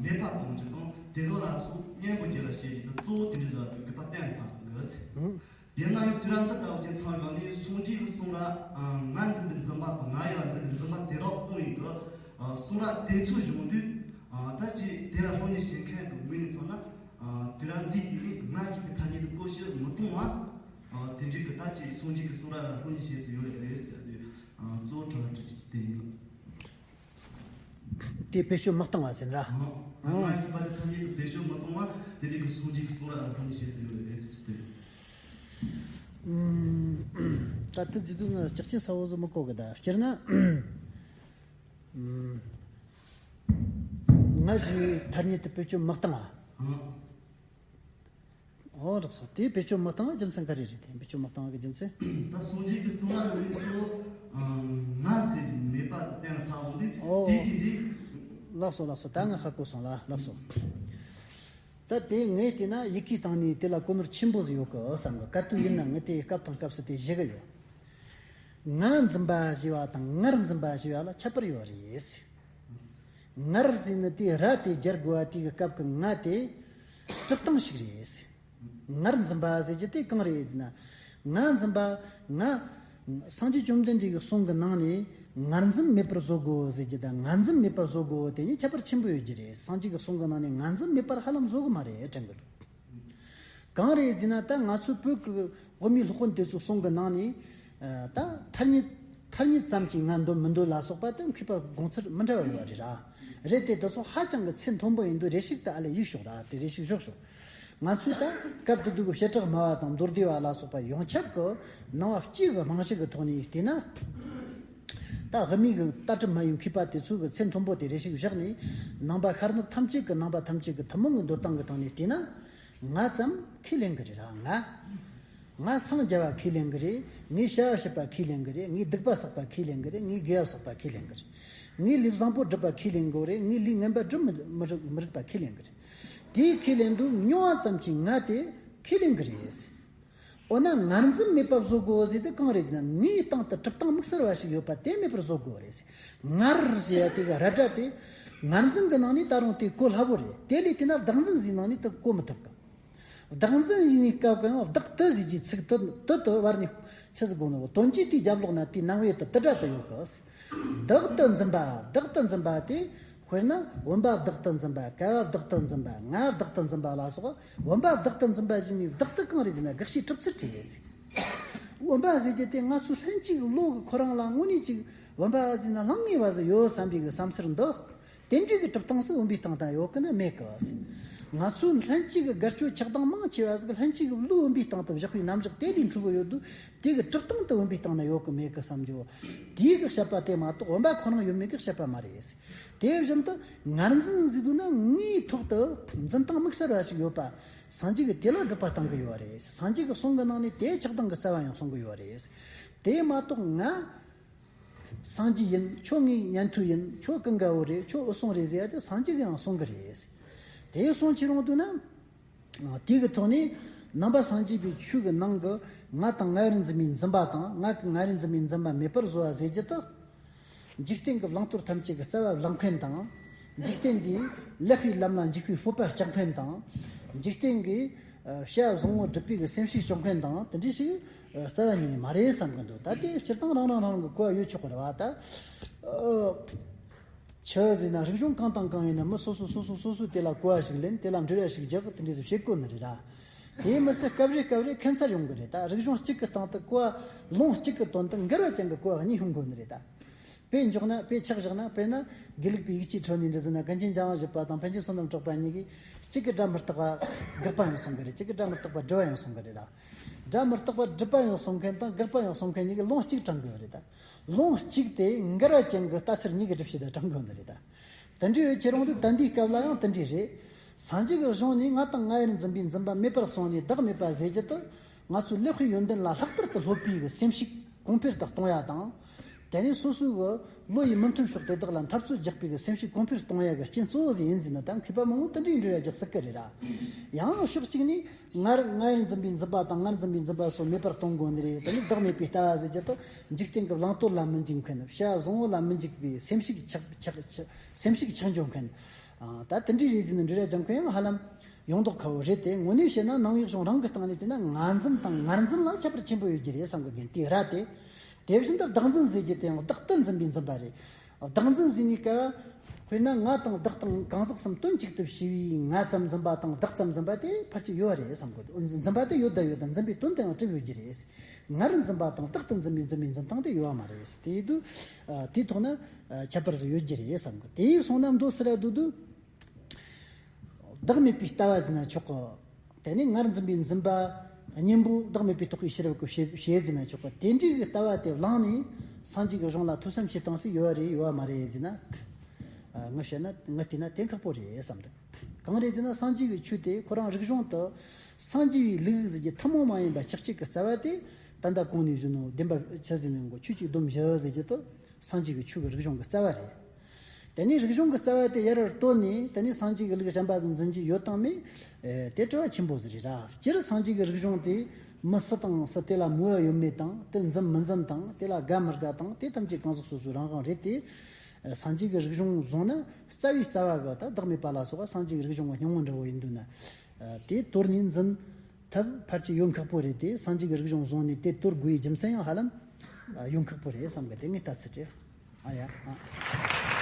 མེད་པ་གཏོང་རྒྱུ་དང་། དེ་དག་ལ་སོགས་སྙན་པོ་རྒྱུད་ལ་བཤད་རྒྱུ་དེ་གཙོ་བོ་དེ་འདྲ་བཟོ་དགོས་པ་གཏན་ལ་ཕབ་ཟིན་གི། ཡིན་ན་ཡང་དུས་རབས་འདི་ལྟ་བུ་ཅན་ཚང་ཡོང་ནས་སངས་རྒྱས་ཀྱི་གསུང་རབ། ང་འཛིན་པའི་འཛིན་པ་དང་ང་ཡི་བ་འཛིན་པའི་འཛིན་པ་དེ་དག་སྟོང་ཡིན་གི། གསུང་རབ་དེ་ཚོ་བྱུང་དུས། ད་ཅི་དེ་ལ་སློབ་གཉེར་བྱེད་མཁན་གྱི་ངོས་ནས་མཚོན་ན། དུས་རབས་འདིའི་དུས་ནས་ང་ཞིག་གི་ཐ་སྙད་དུ་བཀོལ་སྤྱོད་མི་གཏོང་བ། དེ་འདྲའི་གི་ད་ཅི་སངས་རྒྱས་ཀྱི་གསུང་རབ་ལ་སློབ་གཉེར་བྱེད་ཚུལ་ཡོད་རེད་ཟེར་དུས། གཙོ་བོ་དྲི་བ་དྲི་རྒྱུ་དེ་ཡིན། དེ་བེད་སྤྱོད་མི་གཏོང་བ་ཟེར་ན་ར། ང་ཞིག་པ་དེ་ཐ་སྙད་དུ་བེད་སྤྱོད་མི་གཏོང་བ་དེ་འདྲའི་གི་སངས་རྒྱས་ཀྱི་གསུང་རབ་ལ་སློབ་གཉེར་བྱེད་ཚུལ་ཡོད་རེད་ཟེར་དུས། ད་དེ་ཟེར་དུས་ང་ལྕགས་ཆེན་ས་བོ་ཟིག་མི་གོ་གི། ད་སྤྱིར་ན། ང་ཞེས་པའི་ཐ་སྙད་དེ་བེད་སྤྱོད་མི་གཏང་ང་། ཨང་། ཨོ་རག་སོ། དེ་བེད་སྤྱོད་མི་གཏང་བའི་རྒྱུ་མཚན་ག་རེ་རེད། དེ་བེད་སྤྱོད་མི་གཏང་བའི་རྒྱུ་མཚན། ད་སངས་རྒྱས་ཀྱི་གསུང་ལ་ནི་ཚོ་ང་ཟེར་མེད་པ་གཏན་ལ་ཕབ་འོང་དུས། ཨོ། དེ་གི་འདི། ལགས་སོ་ལགས་སོ། ད་ང་ཧ་གོ་སོང་ལ། ལགས་སོ། ད་དེ་ངས་བལྟས་ན་ཡི་གེའི་སྟེང་ནས་དེ་ལ་གོ་ནོར་ཆེན་པོ་ཟིག་ཡོད་གི་བསམ་གི། ག་དུས་ཡིན་ན་ངས་དེ་སྐབས་དང་སྐབས་སུ་དེ་བཞེས་གི་ཡོད། ང་འཛིན་པ་ཞེས་པ་དང་ངར་འཛིན་པ་ཞེས་པ་ལ་ཁྱད་པར་ཡོད་རེད། ངར་ཟེར་ནི་དེ་ར་དེ་སྦྱར་དགོས་པ་དེ་གི་སྐབས་ཀྱི་ང་དེ་གྲུབ་སྟངས་ཤིག་རེད། ངར་འཛིན་པ་ཟེར་རྒྱུ་དེ་གང་རེད་ཟེར་ན། ང་འཛིན་པ། ང་། སངས་རྒྱས་བཅོམ་ལྡན་འདས་ཀྱི་གསུང་གི་ནང་ནས་ངར་འཛིན་མེད་པར་བཟོ་དགོས་ཟེར་རྒྱུ་དང་ངར་འཛིན་མེད་པར་བཟོ་དགོས་དེ་གཉིས་ཁྱད་པར་ཆེན་པོ་ཡོད་རྒྱུ་རེད། སངས་རྒྱས་ཀྱི་གསུང་གི་ནང་ནས་ངར་འཛིན་མེད་པར་ཧ་ལམ་བཟོ་གི་མ་རེད་དྲན་གི་འདུག་གང་རེད་ཟེར་ན། ད་ང་ཚོའི་བོད་ཀྱི་དབུ་མའི་སློབ་དཔོན་དེ་ཚོའི་གསུང་གི་ནང་ནས། ཨ། ད་ཐ་སྙད་ཐ་སྙད་ཙམ་གྱིས་ང་འདོད་མི་འདོད་ལ་སོགས་པ་དེ་མཁས་པ་དགོངས་ཚུལ་མི་འདྲ་བ་ཡོད་རེད་ར། རེད་དེ། དེ་ཚོ་ཧ་ཅང་གི་ཚད་མཐོན་པོ་ཡིན་དུས་རེ་ཞིག་ད་ཨ་ལས་ཡིག་ཤོག་ར། དེ་རེ་ཞིག་བཞག་ཤོག་ང་ཚོས་ད་སྐབས་དེ་དུས་ཀྱི་བྱེ་བྲག་སྨྲ་བ་དང་མདོ་སྡེ་པ་ལ་སོགས་པ་ཡོངས་ཁྱབ་ཀྱི་ནང་པ་སྤྱི་གི་རྨང་གཞི་གི་ཐོག་ནས་བལྟས་ན། ད་དབུ་མའི་གི་ལྟ་གྲུབ་སྨྲ་བའི་མཁས་པ་དེ་ཚོ་གི་ཚད་མཐོན་པོ་དེ་རེ་ཞིག་བཞག་ནས། ནང་པ་ཤར་ནུབ་ཐམས་ཅད་ཀྱི་ནང་པ་ཐམས་ཅད་ཀྱི་ཐུན་མོང་གི་འདོད་སྟངས་ཀྱི་སྟེང་ནས་བལྟས་ན། ང་ཙམ་ཁས་ལེན་གི་རེད་ར། ང་། ང་སངས་རྒྱ་བ་ཁས་ལེན་གི་རེད། ངས་བྱ་བ་བྱེད་པ་ཁས་ལེན་གི་རེད། ངས་སྡིག་པ་བསགས་པ་ཁས་ལེན་གི་རེད། ངས་དགེ་བ་བསགས་པ་ཁས་ལེན་གི་རེད། ངས་ལས་བཟང་པོ་སྒྲུབ་པ་ཁས་ལེན་གི་རེད། ངས་ལས་ངན་པ་སྒྲུབ་མི་མི་རིགས་མི་རིགས་པ་ཁས་ལེན་གི་རེད། དེའི་ཁས་ལེན་དུས་མྱོང་བ་ཙམ་གྱིས་ང་དེ་ཁས་ལེན་གི་རེད། འོ་ན་ངར་འཛིན་མེད་པ་བཟོ་དགོས་ཟེར་དེ་གང་རེད་ཟེར་ན། ངའི་སྟེང་དུ་གྲུབ་སྟངས་དམིགས་བསལ་བ་ཞིག་ཡོད་པ་དེ་མེད་པར་བཟོ་དགོས་རེད། ངར་ཟེར་ཡ་དེ་གི་ར་སྒྲ་དེ་ངར་འཛིན་གི་ནང་ནས་ད་རུང་དེ་གོ་སླ་པོ་རེད། དེ་ལས་དེ་ན་བདག་འཛིན་ཟེར་ནང་ནས་དེ་གོ་མི་ཐུབ་གི། བདག་འཛིན་ཡིན་ནི་སྐབས་ཀྱང་བདག་ཏུ་ཟེར་གྱི་ཚིག་ཏུ་ཏུ་དུ་བར་ནས་ཆི་ཟིག་དགོངས་ནོ། དོན་གྱིས་དེའི་རྒྱབ་ལོགས་ན་དེའི་ནང་པའི་དུ་ཏུ་སྒྲ་དུ་ཡོད་གི། བདག་ཏུ་འཛིན་པ། བདག་ཏུ་འཛིན་པ་དེ། དཔེར་ན་བུམ་པ་བདག་ཏུ་འཛིན་པ། ཀ་བ་བདག་ཏུ་འཛིན་པ། ང་བདག་ཏུ་འཛིན་པ་ལ་སོགས། བུམ་པ་བདག་ཏུ་འཛིན་པ་བཞིན་ནི་བདག་ཏུ་གང་རེད་ཟེར་ན། དགག་བྱའི་གྲུབ་ཚུལ་བྲིས་ཡོད་ཟེར། བུམ་པ་ཟེར་རྒྱུ་དེ་ང་ཚོ་ལྷན་ཅིག་བློ་གི་ཁོ་རང་ལ་དངོས་གནས་ཅིག་བུམ་པ་ཟེར་ན་ལྷང་ངེ་བ་ཟིག་ཡོད་བསམ་པའི་གི་བསམ་ཚུལ་འདི། དེ་འདྲའི་གི་གྲུབ་སྟངས་སུ་བུམ་པའི་སྟེང་དུ་ཡོད་གི་ན་མེད་གི་བ་ཟེར། ང་ཚོའི་ལྷན་ཅིག་གི་དགའ་སྐྱོ་ཆགས་སྡང་མང་ཆེ་བ་ཟིག་ལྷན་ཅིག་གི་བློ་བུམ་པའི་སྟེང་དུ་བཞག་པའི་རྣམ་གཞག་དེ་ལས་འཕྲོས་གི་ཡོད་དུས། དེ་གི་གྲུབ་སྟངས་དུ་བུམ་པའི་སྟེང་ན་ཡོད་གི་མེད་གི་བསམ་རྒྱུ། དེའི་གི་བཤད་པ་དེ་མ་གཏོགས་བུམ་པ་ཁོ་རང་ཡོད་མེད་གི་བཤད་པ་མ་རེད། དེ་བཞིན་དུ་ངར་འཛིན་ཟེར་དུས་ན་ངའི་ཐོག་ཏུ་འཛིན་སྟངས་དམིགས་བསལ་བ་ཞིག་ཡོད་པ། སངས་རྒྱས་ཀྱིས་དེ་ལ་དགག་པ་བཏང་གི་ཡོད་རེད། སངས་རྒྱས་ཀྱི་གསུང་གི་ནང་ནས་དེ་ཆགས་སྡང་གི་རྩ་བ་ཡང་གསུང་གི་ཡོད་རེད། དེ་མ་གཏོགས་ང་སངས་རྒྱས་ཡིན། ཁྱོད་ངའི་ཉན་ཐོས་ཡིན། ཁྱོད་ཀུན་དགའ་བོ་རེད། ཁྱོད་འོད་སྲུང་རེད་ཟེར་ཡ་དེ་སངས་རྒྱས་ཀྱིས་ཡང་གསུང་གི་རེད། དེ་གསུང་ཁྱེར་ཡོང་དུས་ན། དེ་གི་ཐོག་ནས་ནང་པ་སངས་རྒྱས་པའི་ཆོས་ཀྱི་ནང་གི་ང་དང་ང་རུ་འཛིན་པའི་འཛིན་པ་དང་ང་གི་ང་རུ་འཛིན་པའི་འཛིན་པ་མེད་པར་བཟོ་བ་ཟེར་རྒྱུ་དེ། འཇིག་རྟེན་གྱི་བླང་དོར་ཐམས་ཅད་ཀྱི་རྩ་བ་བླངས་མཁན་དང་། འཇིག་རྟེན་འདིའི་ལེགས་པའི་ལམ་ལ་འཇུག་པའི་སྤོབས་པ་སྐྱེ་མཁན་དང་། འཇིག་རྟེན་གྱི་བྱ་བཟང་བོ་སྒྲུབ་པའི་གི་སེམས་ཤུགས་སྐྱེ་མཁན་དང་དེ་འདྲ་ཞིག་རྩ་བ་ཉིད་ནས་མ་རེད་བསམ་གི་འདུག་ད་དེ་སྤྱིར་བཏང་རང་རང་རང་རང་གི་གོ་བ་ཡོད་ཆོག་གི་རེད་བ་ད། ཆི་ཟེར་ན་རིག་གཞུང་གང་དང་གང་ཡིན་ན་མི་སོ་སོ་སོ་སོ་སོ་སོས་དེ་ལ་གོ་བ་ཞིག་ལེན། དེ་ལ་འགྲེལ་བ་ཞིག་རྒྱག་དེ་འདྲ་ཞིག་བྱེད་དགོས་ནི་རེད་ར། དེའི་མི་ཚད་སྐབས་རེ་སྐབས་རེ་ཁྱད་མཚར་ཡོང་གི་རེད་ད། རིག་གཞུང་གཅིག་གི་སྟེང་དུ་གོ་བ་ལུང་གཅིག་གི་དོན་དུ་འགལ་བ་ཅན་གྱི་གོ་བ་གཉིས་ཡོང་དགོས་ནི་རེད་ད། དཔེ་འཇོག་ན་དཔེ་ཆ་བཞག་ན་དཔེར་ན་དགེ་ལུགས་པའི་ཡིག་ཆའི་ཁྲོད་ནས་འདྲ་ཟེར་ན་ཀུན་མཁྱེན་རྒྱལ་དབང་བཞི་པ་དང་པཎ་ཆེན་བསོད་ནམས་གྲགས་པ་གཉིས་ཀྱིས་གཅིག་གི་སྒྲ་མི་རྟག་པ་དགག་པ་ཡང་གསུང་གི་རེད། གཅིག་གི་སྒྲ་མི་རྟག་པ་སྒྲུབ་པ་ཡང་གསུང་གི་རེད་ར། སྒྲ་མི་རྟག་པ་སྒྲུབ་པ་ཡང་གསུང་མཁན་དང་དགག་པ་ཡང་གསུང་མཁན་གཉིས་ཀྱིས་ལུང་གཅིག་དྲངས་དགོས་རེད་ད། ལུང་གཅིག་དེ་འགལ་བ་ཅན་གྱི་ལྟ་ཚུལ་གཉིས་ཀྱི་སྒྲུབ་བྱེད་དུ་དྲངས་དགོས་ནི་རེད་ད། དེ་འདྲ་ཡོད་ཁྱེད་རང་དུ་ད་འདིའི་སྐབས་ལ་ཡང་དེ་འདྲ་རེད། སངས་རྒྱས་ཀྱི་གཞུང་ནས་ང་དང་ང་ཡིར་འཛིན་པའི་འཛིན་པ་མེད་པར་སོང་ནས་བདག་མེད་པ་ཟེར་རྒྱུ་དེ། ང་ཚོའི་ལེགས་པའི་ཡོན་ཏན་ལ་ལྷག་པར་དུ་སློབ་པའི་གི་སེམས་ཤུགས་གོང་འཕེལ་དུ་གཏོང་ཡ་དང་། དེ་ནས་སོ་སོའི་གི་བློ་ཡི་མི་མཐུན་ཕྱོགས་དེ་དག་ལ་འཐབ་རྩོད་རྒྱག་པའི་གི་སེམས་ཤུགས་གོང་འཕེལ་གཏོང་ཡ་གི་རྐྱེན་གཙོ་བོ་ཟིག་ཡིན་ཟེར་ན་ད་མཁས་པ་མང་པོ་དེ་འདྲའི་འགྲེལ་བ་རྒྱག་སྲིད་གི་རེད་ར། ཡང་ཕྱོགས་གཅིག་ནས། སྔར་སྔར་འཛིན་པའི་འཛིན་པ་དང་སྔར་འཛིན་པའི་འཛིན་པ་སོགས་མེད་པར་གཏོང་དགོས་ནི་རེད། དེ་ནི་བདག་མེད་པའི་ལྟ་བ་ཟེར་རྒྱུ་དེ་འཇིག་རྟེན་གྱི་བླང་དོར་ལ་མི་འཇིགས་མཁན། བྱ་བཟང་བོ་ལ་མི་འཇིགས་པའི་སེམས་ཤུགས་ཆག་ཆག་ཆག་སེམས་ཤུགས་ཆག་འཇོག་མཁན། ཨ། ད་དེ་འདྲའི་རེད་ཟེར་ནས་འགྲེལ་བ་རྒྱག་མཁན་ཡང་ཧ་ལམ་ཡོངས་རྫོགས་ཁ་བོ་རེད་དེ། དངོས་གནས་བཤད་ན་ནང་པའི་གཞུང་རང་གི་སྟེང་ནས་བལྟས་ན་ངར་འཛིན་དང་ངར་འཛིན་ལ་ཁྱད་པར་ཆེན་པོ་ཡོད་རྒྱུ་རེད་བསམ་གི་འདུག་དེ་ར་དེ། དེ་བཞིན་དུ་བདག་འཛིན་ཟེར་རྒྱུ་དེ་ཡང་བདག་ཏུ་འཛིན་པའི་འཛིན་པ་རེད། བདག་འཛིན་ཟེར་ནས་སྐབས། དཔེར་ན་ང་དང་བདག་དང་གང་ཟག་གསུམ་དོན་གཅིག་ཏུ་བྱས་པའི་ང་ཙམ་འཛིན་པ་དང་བདག་ཙམ་འཛིན་པ་དེ་ཕལ་ཆེར་ཡོད་རེད་བསམ་གི་འདུག་འཛིན་པ་དེ་ཡོད་ད་ཡོད་ད་འཛིན་པའི་དོན་དེ་ཡང་གྲུབ་ཡོད་རྒྱུ་རེད། ངར་འཛིན་པ་དང་བདག་ཏུ་འཛིན་པའི་འཛིན་པའི་འཛིན་སྟངས་དེ་ཡོད་མ་རེད། དེ་དུས། དེའི་ཐོག་ན། ཁྱད་པར་ཡོད་རྒྱུ་རེད་བསམ་གི། དེ་སོང་ན་མདོ་སི་ར་དུ་དུ། བདག་མེད་པའི་ལྟ་བ་ཟེར་ན་ཆོག་གི། དེ་ནི་ངར་འཛིན་པའི་འཛིན་པ་གཉེན་པོ་བདག་མེད་པའི་རྟོགས་པའི་ཤེས་རབ་ཀྱི་བྱེད་བྱེད་ཟེར་ན་ཆོག་གི། དེ་འདྲའི་གི་ལྟ་བ་དེ་བླངས་ནས་སངས་རྒྱས་ཀྱི་གཞུང་ལ་ཐོས་བསམ་བྱེད་སྟངས་སུ་ཡོད་རེད་ཡོད་མ་རེད་ཟེར་ན། ཨ། ངས་བཤད་ན་ངས་བལྟས་ན་དེ་ཁག་པོ་རེད་བསམ་འདུག་གང་རེད་ཟེར་ན་སངས་རྒྱས་ཀྱི་ཆོས་དེ་ཁོ་རང་རིག་གཞུང་དུ་སངས་རྒྱས་པའི་ལུགས་ཟེར་རྒྱུ་ཐུན་མོང་མ་ཡིན་པ་ཆགས་བཅས་ཀྱི་རྩ་བ་དེ། ད་ལྟ་གོང་ནས་བཞིན་ནོ་བདེན་པ་ཆི་ཟེར་ནས་གོ་ཆོས་ཀྱི་སྡོམ་བཞི་ཟེར་རྒྱུ་དེ་སངས་རྒྱས་ཀྱི་ཆོས་ཀྱི་རིག་གཞུང་གི་རྩ་བ་རེད། དེ་ནས་རིག་གཞུང་གི་རྩ་བ་དེ་ཡར་བར་བཏོན་ནས་དེ་ནས་སངས་རྒྱས་ཀྱི་ལུགས་གཞན་པ་ཟིག་འཛིན་རྒྱུ་ཡོད་དང་མེད། ཨེ། དེ་དྲི་བ་ཆེན་པོ་ཟིག་རེད་ར། སྤྱིར་སངས་རྒྱས་ཀྱི་རིག་གཞུང་དེ་མི་སུ་དང་སུ་དེ་ལ་མོས་པ་ཡོད་མེད་དང་དེ་འཛིན་མི་འཛིན་དང་དེ་ལ་དགའ་མི་དགའ་དང་དེ་ཐམས་ཅད་གང་ཟག་སོ་སོའི་རང་དབང་རེད་དེ། ཨེ། སངས་རྒྱས་ཀྱི་རིག་གཞུང་བཟུང་ན་རྩ་བའི་རྩ་བ་གི་ད་བདག་མེད་པ་ལ་སོགས་པ་སངས་རྒྱས་ཀྱི་རིག་གཞུང་གི་སྙིང་པོ་འདྲ་བོ་ཡིན་འདུག་ན། ཨེ། དེ་དོར་ནས་འཛིན་ཐབས་ཕལ་ཆེར་ཡོད་ཁག་པོ་རེད་དེ། སངས་རྒྱས་ཀྱི་རིག་གཞུང་བཟུང་ནས་དེ་དོར་དགོས་པའི་རྒྱུ་མཚན་ཡང་ཧ་ལམ་ཡོད་ཁག་པོ་རེད་བསམ་གི། དེ་ངའི་ལྟ་ཚུལ་རེད། ཨ་ཡ། ཨ།